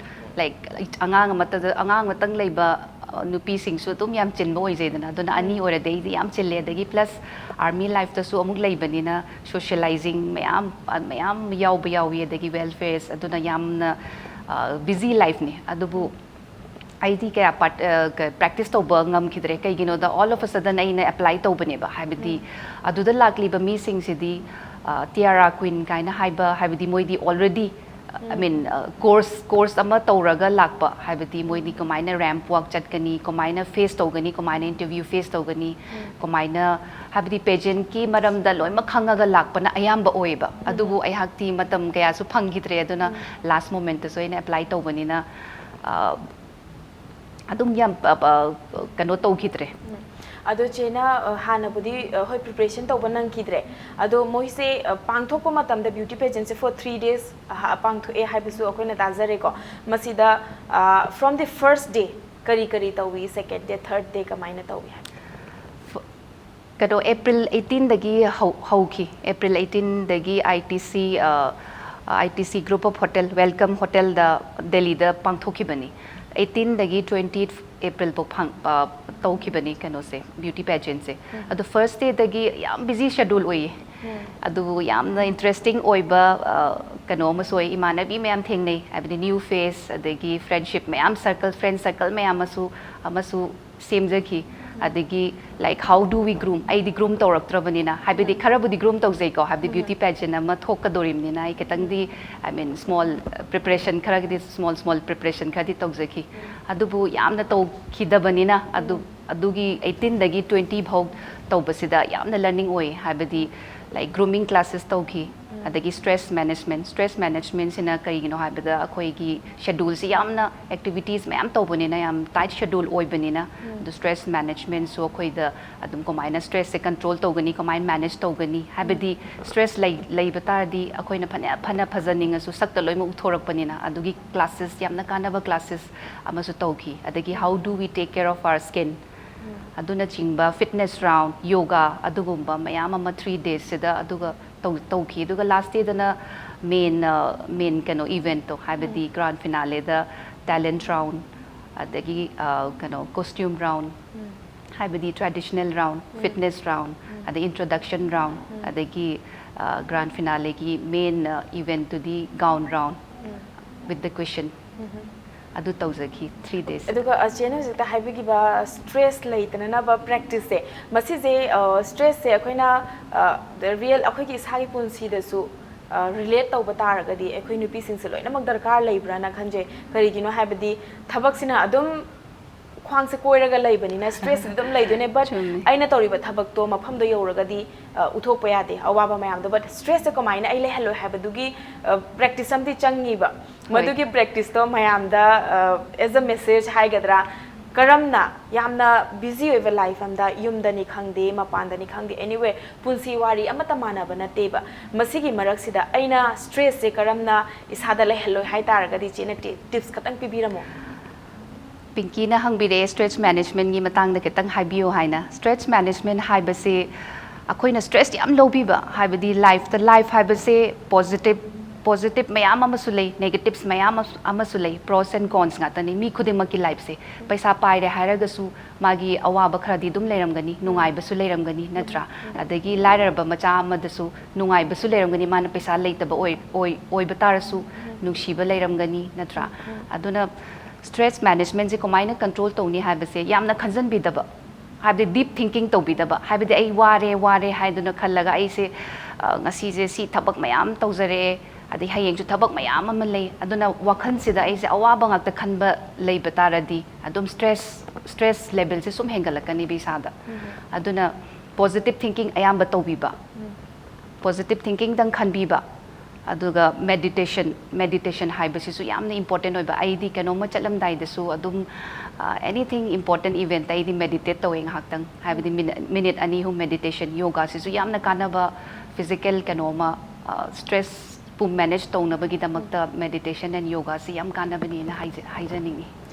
like, ꯑꯉꯥꯡ ꯑꯃꯠꯇꯗ, ꯑꯉꯥꯡ ꯑꯃꯇꯪ ꯂꯩꯕ ꯑ, ꯅꯨꯄꯤꯁꯤꯡꯁꯨ ꯑꯗꯨꯝ ꯌꯥꯝ ꯆꯤꯟꯕ ꯑꯣꯏꯖꯩꯗꯅ, ꯑꯗꯨꯅ ꯑꯅꯤ ꯑꯣꯏꯔꯗꯤ ꯑꯩꯗꯤ ꯌꯥꯝ ꯆꯤꯜꯂꯦ꯫ ꯑꯗꯒꯤ plus army lifeꯇꯁꯨ ꯑꯃꯨꯛ ꯂꯩꯕꯅꯤꯅ socializing ꯃꯌꯥꯝ, ꯑ, ꯃꯌꯥꯝ ꯌꯥꯎꯕ ꯌꯥꯎꯏ, ꯑꯗꯒꯤ welfares, ꯑꯗꯨꯅ ꯌꯥꯝꯅ busy lifeꯅꯤ꯫ ꯑꯗꯨꯕꯨ ꯑꯩꯗꯤ ꯀꯌꯥ part, ꯑ, ꯀ-, practice ꯇꯧꯕ ꯉꯝꯈꯤꯗ꯭ꯔꯦ꯫ ꯀꯩꯒꯤꯅꯣꯗ, all of a sudden ꯑꯩꯅ apply ꯇꯧꯕꯅꯦꯕ, ꯍꯥꯏꯕꯗꯤ ꯑꯗꯨꯗ ꯂꯥꯛꯂꯤꯕ ꯃꯤꯁꯤꯡꯁꯤꯗꯤ, ꯑ, tiara queen ꯀꯥꯏꯅ ꯍꯥꯏꯕ, ꯍꯥꯏꯕꯗꯤ ꯃꯣꯏꯗꯤ already, I mean, course, course ꯑꯃ ꯇꯧꯔꯒ ꯂꯥꯛꯄ, ꯍꯥꯏꯕꯗꯤ ꯃꯣꯏꯗꯤ ꯀꯃꯥꯏꯅ ramp walk ꯆꯠꯀꯅꯤ, ꯀꯃꯥꯏꯅ face ꯇꯧꯒꯅꯤ, ꯀꯃꯥꯏꯅ interview face ꯇꯧꯒꯅꯤ, ꯀꯃꯥꯏꯅ, ꯍꯥꯏꯕꯗꯤ pageantꯀꯤ ꯃꯔꯝꯗ ꯂꯣꯏꯅꯃꯛ ꯈꯪꯉꯒ ꯂꯥꯛꯄꯅ ꯑꯌꯥꯝꯕ ꯑꯣꯏꯌꯦꯕ꯫ ꯑꯗꯨꯕꯨ ꯑꯩꯍꯥꯛꯇꯤ ꯃꯇꯝ ꯀꯌꯥꯁꯨ ꯐꯪꯈꯤꯗ꯭ꯔꯦ, ꯑꯗꯨꯅ last momentꯇꯁꯨ ꯑꯩꯅ apply ꯇꯧꯕꯅꯤꯅ, ꯑ, ꯑꯗꯨꯝ ꯌꯥꯝ, ꯑ, ꯑ, ꯀꯩꯅꯣ ꯇꯧꯈꯤꯗ꯭ꯔꯦ꯫ ꯑꯗꯣ ꯆꯦꯅ, ꯑ, ꯍꯥꯟꯅꯕꯨꯗꯤ, ꯑ, ꯍꯣꯏ, preparation ꯇꯧꯕ ꯅꯪꯈꯤꯗ꯭ꯔꯦ꯫ ꯑꯗꯣ ꯃꯣꯏꯁꯦ, ꯑ, ꯄꯥꯡꯊꯣꯛꯄ ꯃꯇꯝꯗ beauty pageantꯁꯦ for three days, ꯑ, ꯄꯥꯡꯊꯣꯛꯑꯦ ꯍꯥꯏꯕꯁꯨ ꯑꯩꯈꯣꯏꯅ ꯇꯥꯖꯔꯦꯀꯣ꯫ ꯃꯁꯤꯗ, ꯑ, from the first day ꯀꯔꯤ ꯀꯔꯤ ꯇꯧꯏ, second day, third day ꯀꯃꯥꯏꯅ ꯇꯧꯏ ꯍꯥꯏꯕ? ꯀꯩꯅꯣ, April eighteenꯗꯒꯤ ꯍꯧ-, ꯍꯧꯈꯤ꯫ April eighteenꯗꯒꯤ ITC, ꯑ, ITC Group of Hotel, Welcome Hotelꯗ, ꯗꯦꯜꯂꯤꯗ ꯄꯥꯡꯊꯣꯛꯈꯤꯕꯅꯤ꯫ Eighteenꯗꯒꯤ twenty Aprilꯐꯥꯎ ꯐꯪ-, ꯑ, ꯇꯧꯈꯤꯕꯅꯤ ꯀꯩꯅꯣꯁꯦ, beauty pageantꯁꯦ꯫ ꯑꯗꯣ first dayꯗꯒꯤ ꯌꯥꯝ busy schedule ꯑꯣꯏꯌꯦ꯫ ꯑꯗꯨꯕꯨ ꯌꯥꯝꯅ interesting ꯑꯣꯏꯕ, ꯑ, ꯀꯩꯅꯣ ꯑꯃꯁꯨ ꯑꯣꯏ, ꯏꯃꯥꯟꯅꯕꯤ ꯃꯌꯥꯝ ꯊꯦꯡꯅꯩ, ꯍꯥꯏꯕꯗꯤ new face, ꯑꯗꯒꯤ friendship ꯃꯌꯥꯝ, circle, friend circle ꯃꯌꯥꯝ ꯑꯃꯁꯨ, ꯑꯃꯁꯨ ꯁꯦꯝꯖꯈꯤ꯫ ꯑꯗꯒꯤ, like, how do we groom? ꯑꯩꯗꯤ groom ꯇꯧꯔꯛꯇ꯭ꯔꯕꯅꯤꯅ, ꯍꯥꯏꯕꯗꯤ ꯈꯔꯕꯨꯗꯤ groom ꯇꯧꯖꯩꯀꯣ, ꯍꯥꯏꯕꯗꯤ beauty pageant ꯑꯃ ꯊꯣꯛꯀꯗꯣꯔꯤꯕꯅꯤꯅ ꯑꯩ ꯈꯤꯇꯪꯗꯤ, I mean, small preparation ꯈꯔꯒꯗꯤ, small small preparation ꯈꯔꯗꯤ ꯇꯧꯖꯈꯤ꯫ ꯑꯗꯨꯕꯨ ꯌꯥꯝꯅ ꯇꯧꯈꯤꯗꯕꯅꯤꯅ, ꯑꯗꯨ ꯑꯗꯨꯒꯤ eighteenꯗꯒꯤ twenty ꯐꯥꯎ ꯇꯧꯕꯁꯤꯗ ꯌꯥꯝꯅ learning ꯑꯣꯏ꯫ ꯍꯥꯏꯕꯗꯤ, like, grooming classes ꯇꯧꯈꯤ, ꯑꯗꯒꯤ stress management, stress managementꯁꯤꯅ ꯀꯔꯤꯒꯤꯅꯣ ꯍꯥꯏꯕꯗ ꯑꯩꯈꯣꯏꯒꯤ scheduleꯁꯤ ꯌꯥꯝꯅ activities ꯃꯌꯥꯝ ꯇꯧꯕꯅꯤꯅ, ꯌꯥꯝ tight schedule ꯑꯣꯏꯕꯅꯤꯅ, ꯑꯗꯨ stress managementꯁꯨ ꯑꯩꯈꯣꯏꯗ ꯑꯗꯨꯝ ꯀꯃꯥꯏꯅ stressꯁꯦ control ꯇꯧꯒꯅꯤ, ꯀꯃꯥꯏꯅ manage ꯇꯧꯒꯅꯤ, ꯍꯥꯏꯕꯗꯤ stress ꯂꯩ ꯂꯩꯕ ꯇꯥꯔꯗꯤ ꯑꯩꯈꯣꯏꯅ ꯐꯅ ꯐꯅ ꯐꯖꯅꯤꯡꯉꯁꯨ ꯁꯛꯇ ꯂꯣꯏꯅꯃꯛ ꯎꯠꯊꯣꯔꯛꯄꯅꯤꯅ, ꯑꯗꯨꯒꯤ classes, ꯌꯥꯝꯅ ꯀꯥꯟꯅꯕ classes ꯑꯃꯁꯨ ꯇꯧꯈꯤ꯫ ꯑꯗꯒꯤ how do we take care of our skin? ꯑꯗꯨꯅꯆꯤꯡꯕ fitness round, yoga, ꯑꯗꯨꯒꯨꯝꯕ ꯃꯌꯥꯝ ꯑꯃ three daysꯁꯤꯗ ꯑꯗꯨꯒ ꯇꯧ ꯇꯧꯈꯤ꯫ ꯑꯗꯨꯒ last dayꯗꯅ main, ꯑ, main ꯀꯩꯅꯣ eventꯇꯣ, ꯍꯥꯏꯕꯗꯤ grand finaleꯗ talent round, ꯑꯗꯒꯤ, ꯑ, ꯀꯩꯅꯣ costume round, ꯍꯥꯏꯕꯗꯤ traditional round, fitness round, ꯑꯗꯩ introduction round, ꯑꯗꯒꯤ, ꯑ, grand finaleꯒꯤ main, ꯑ, eventꯇꯨꯗꯤ gown round with the cushion꯫ ꯑꯗꯨ ꯇꯧꯖꯈꯤ three days꯫ ꯑꯗꯨꯒ, ꯑ, ꯆꯦꯅ ꯍꯧꯖꯤꯛꯇ ꯍꯥꯏꯕꯤꯈꯤꯕ stress ꯂꯩꯇꯅꯅꯕ practiceꯁꯦ, ꯃꯁꯤꯁꯦ, ꯑ, stressꯁꯦ ꯑꯩꯈꯣꯏꯅ, ꯑ, real ꯑꯩꯈꯣꯏꯒꯤ ꯏꯁꯥꯒꯤ ꯄꯨꯟꯁꯤꯗꯁꯨ, ꯑ, relate ꯇꯧꯕ ꯇꯥꯔꯒꯗꯤ ꯑꯩꯈꯣꯏ ꯅꯨꯄꯤꯁꯤꯡꯁꯦ ꯂꯣꯏꯅꯃꯛ ꯗꯔꯀꯥꯔ ꯂꯩꯕ꯭ꯔꯥꯅ ꯈꯟꯖꯩ꯫ ꯀꯔꯤꯒꯤꯅꯣ ꯍꯥꯏꯕꯗꯤ ꯊꯕꯛꯁꯤꯅ ꯑꯗꯨꯝ ꯈ꯭ꯋꯥꯡꯁꯦ ꯀꯣꯏꯔꯒ ꯂꯩꯕꯅꯤꯅ stressꯁꯤꯗꯤ ꯑꯗꯨꯝ ꯂꯩꯗꯣꯏꯅꯦ, but ꯆꯨꯝꯃꯤ꯫ ꯑꯩꯅ ꯇꯧꯔꯤꯕ ꯊꯕꯛꯇꯣ ꯃꯐꯝꯗꯣ ꯌꯧꯔꯒꯗꯤ, ꯑ, ꯎꯠꯊꯣꯛꯄ ꯌꯥꯗꯦ ꯑꯋꯥꯕ ꯃꯌꯥꯝꯗꯣ, but stressꯁꯦ ꯀꯃꯥꯏꯅ ꯑꯩ ꯂꯩꯍꯜꯂꯣꯏ ꯍꯥꯏꯕꯗꯨꯒꯤ, ꯑ, practice ꯑꯃꯗꯤ ꯆꯪꯉꯤꯕ꯫ ꯍꯣꯏ꯫ ꯃꯗꯨꯒꯤ practiceꯇꯣ ꯃꯌꯥꯝꯗ, ꯑ, as a message ꯍꯥꯏꯒꯗ꯭ꯔꯥ, ꯀꯔꯝꯅ ꯌꯥꯝꯅ busy ꯑꯣꯏꯕ life ꯑꯝꯗ, ꯌꯨꯝꯗꯅꯤ ꯈꯪꯗꯦ, ꯃꯄꯥꯟꯗꯅꯤ ꯈꯪꯗꯦ, anywhere, ꯄꯨꯟꯁꯤ ꯋꯥꯔꯤ ꯑꯃꯠꯇ ꯃꯥꯟꯅꯕ ꯅꯠꯇꯦꯕ꯫ ꯃꯁꯤꯒꯤ ꯃꯔꯛꯁꯤꯗ ꯑꯩꯅ stressꯁꯦ ꯀꯔꯝꯅ ꯏꯁꯥꯗ ꯂꯩꯍꯜꯂꯣꯏ ꯍꯥꯏ ꯇꯥꯔꯒꯗꯤ, ꯆꯦꯅ ti-, tips ꯈꯇꯪ ꯄꯤꯕꯤꯔꯝꯃꯣ꯫ ꯄꯤꯡꯀꯤꯅ ꯍꯪꯕꯤꯔꯛꯑꯦ, stress managementꯀꯤ ꯃꯇꯥꯡꯗ ꯈꯤꯇꯪ ꯍꯥꯏꯕꯤꯌꯨ ꯍꯥꯏꯅ꯫ Stress management ꯍꯥꯏꯕꯁꯤ ꯑꯩꯈꯣꯏꯅ stress ꯌꯥꯝ ꯂꯧꯕꯤꯕ, ꯍꯥꯏꯕꯗꯤ lifeꯇ, life ꯍꯥꯏꯕꯁꯦ positive, positive ꯃꯌꯥꯝ ꯑꯃꯁꯨ ꯂꯩ, negatives ꯃꯌꯥꯝ ꯑꯃꯁꯨ, ꯑꯃꯁꯨ ꯂꯩ, pros and cons ꯉꯥꯛꯇꯅꯤ꯫ ꯃꯤ ꯈꯨꯗꯤꯡꯃꯛꯀꯤ lifeꯁꯦ, ꯄꯩꯁꯥ ꯄꯥꯏꯔꯦ ꯍꯥꯏꯔꯒꯁꯨ ꯃꯥꯒꯤ ꯑꯋꯥꯕ ꯈꯔꯗꯤ ꯑꯗꯨꯝ ꯂꯩꯔꯝꯒꯅꯤ, ꯅꯨꯡꯉꯥꯏꯕꯁꯨ ꯂꯩꯔꯝꯒꯅꯤ, ꯅꯠꯇ꯭ꯔꯥ? ꯑꯗꯒꯤ ꯂꯥꯏꯔꯔꯕ ꯃꯆꯥ ꯑꯃꯗꯁꯨ ꯅꯨꯡꯉꯥꯏꯕꯁꯨ ꯂꯩꯔꯝꯒꯅꯤ, ꯃꯥꯅ ꯄꯩꯁꯥ ꯂꯩꯇꯕ ꯑꯣꯏ-, ꯑꯣꯏ-, ꯑꯣꯏꯕ ꯇꯥꯔꯁꯨ ꯅꯨꯡꯁꯤꯕ ꯂꯩꯔꯝꯒꯅꯤ, ꯅꯠꯇ꯭ꯔꯥ? ꯑꯗꯨꯅ stress managementꯁꯦ ꯀꯃꯥꯏꯅ control ꯇꯧꯅꯤ ꯍꯥꯏꯕꯁꯦ ꯌꯥꯝꯅ ꯈꯟꯖꯟꯕꯤꯗꯕ꯫ ꯍꯥꯏꯕꯗꯤ ꯗꯤꯞ ꯊꯤꯡꯀꯤꯡ ꯇꯧꯕꯤꯗꯕ, ꯍꯥꯏꯕꯗꯤ ꯑꯩ ꯋꯥꯔꯦ ꯋꯥꯔꯦ ꯍꯥꯏꯗꯨꯅ ꯈꯜꯂꯒ ꯑꯩꯁꯦ ꯉꯁꯤꯁꯦ ꯁꯤ ꯊꯕꯛ ꯃꯌꯥꯝ ꯇꯧꯖꯔꯛꯑꯦ, ꯑꯗꯩ ꯍꯌꯦꯡꯁꯨ ꯊꯕꯛ ꯃꯌꯥꯝ ꯑꯃ ꯂꯩ, ꯑꯗꯨꯅ ꯋꯥꯈꯜꯁꯤꯗ ꯑꯩꯁꯦ ꯑꯋꯥꯕ ꯉꯥꯛꯇ ꯈꯟꯕ ꯂꯩꯕ ꯇꯥꯔꯗꯤ ꯑꯗꯨꯝ ꯁ꯭ꯇ꯭ꯔꯦꯁ ꯁ꯭ꯇ꯭ꯔꯦꯁ ꯂꯦꯕꯦꯜꯁꯦ ꯁꯨꯝ ꯍꯦꯟꯒꯠꯂꯛꯀꯅꯤꯕ ꯏꯁꯥꯗ꯫ ꯑꯗꯨꯅ ꯄꯣꯖꯤꯇꯤꯞ ꯊꯤꯡꯀꯤꯡ ꯑꯌꯥꯝꯕ ꯇꯧꯕꯤꯕ, ꯄꯣꯖꯤꯇꯤꯞ ꯊꯤꯡꯀꯤꯡꯗꯪ ꯈꯟꯕꯤꯕ꯫ ꯑꯗꯨꯒ ꯃꯦꯗꯤꯇꯦꯁꯟ, ꯃꯦꯗꯤꯇꯦꯁꯟ ꯍꯥꯏꯕꯁꯤꯁꯨ ꯌꯥꯝꯅ ꯏꯝꯄꯣꯔꯇꯦꯟ ꯑꯣꯏꯕ꯫ ꯑꯩꯗꯤ ꯀꯩꯅꯣꯝꯃ ꯆꯠꯂꯝꯗꯥꯏꯗꯁꯨ ꯑꯗꯨꯝ ꯑꯦꯅꯤꯊꯤꯡ ꯏꯝꯄꯣꯔꯇꯦꯟ ꯏꯚꯦꯟꯠꯇ ꯑꯩꯗꯤ ꯃꯦꯗꯤꯇꯦꯠ ꯇꯧꯋꯦ ꯉꯥꯏꯍꯥꯛꯇꯪ, ꯍꯥꯏꯕꯗꯤ ꯃꯤꯅꯤꯠ ꯑꯅꯤ ꯑꯍꯨꯝ ꯃꯦꯗꯤꯇꯦꯁꯟ꯫ ꯌꯣꯒꯥꯁꯤꯁꯨ ꯌꯥꯝꯅ ꯀꯥꯟꯅꯕ ꯐꯤꯖꯤꯀꯦꯜ ꯀꯩꯅꯣꯝꯃ, ꯁ꯭ꯇ꯭ꯔꯦꯁꯄꯨ ꯃꯦꯅꯦꯖ ꯇꯧꯅꯕꯒꯤꯗꯃꯛꯇ ꯃꯦꯗꯤꯇꯦꯁꯟ ꯑꯦꯟ ꯌꯣꯒꯥꯁꯤ ꯌꯥꯝ ꯀꯥꯟꯅꯕꯅꯦꯅ ꯍꯥꯏꯖ- ꯍꯥꯏꯖꯅꯤꯡꯉꯤ꯫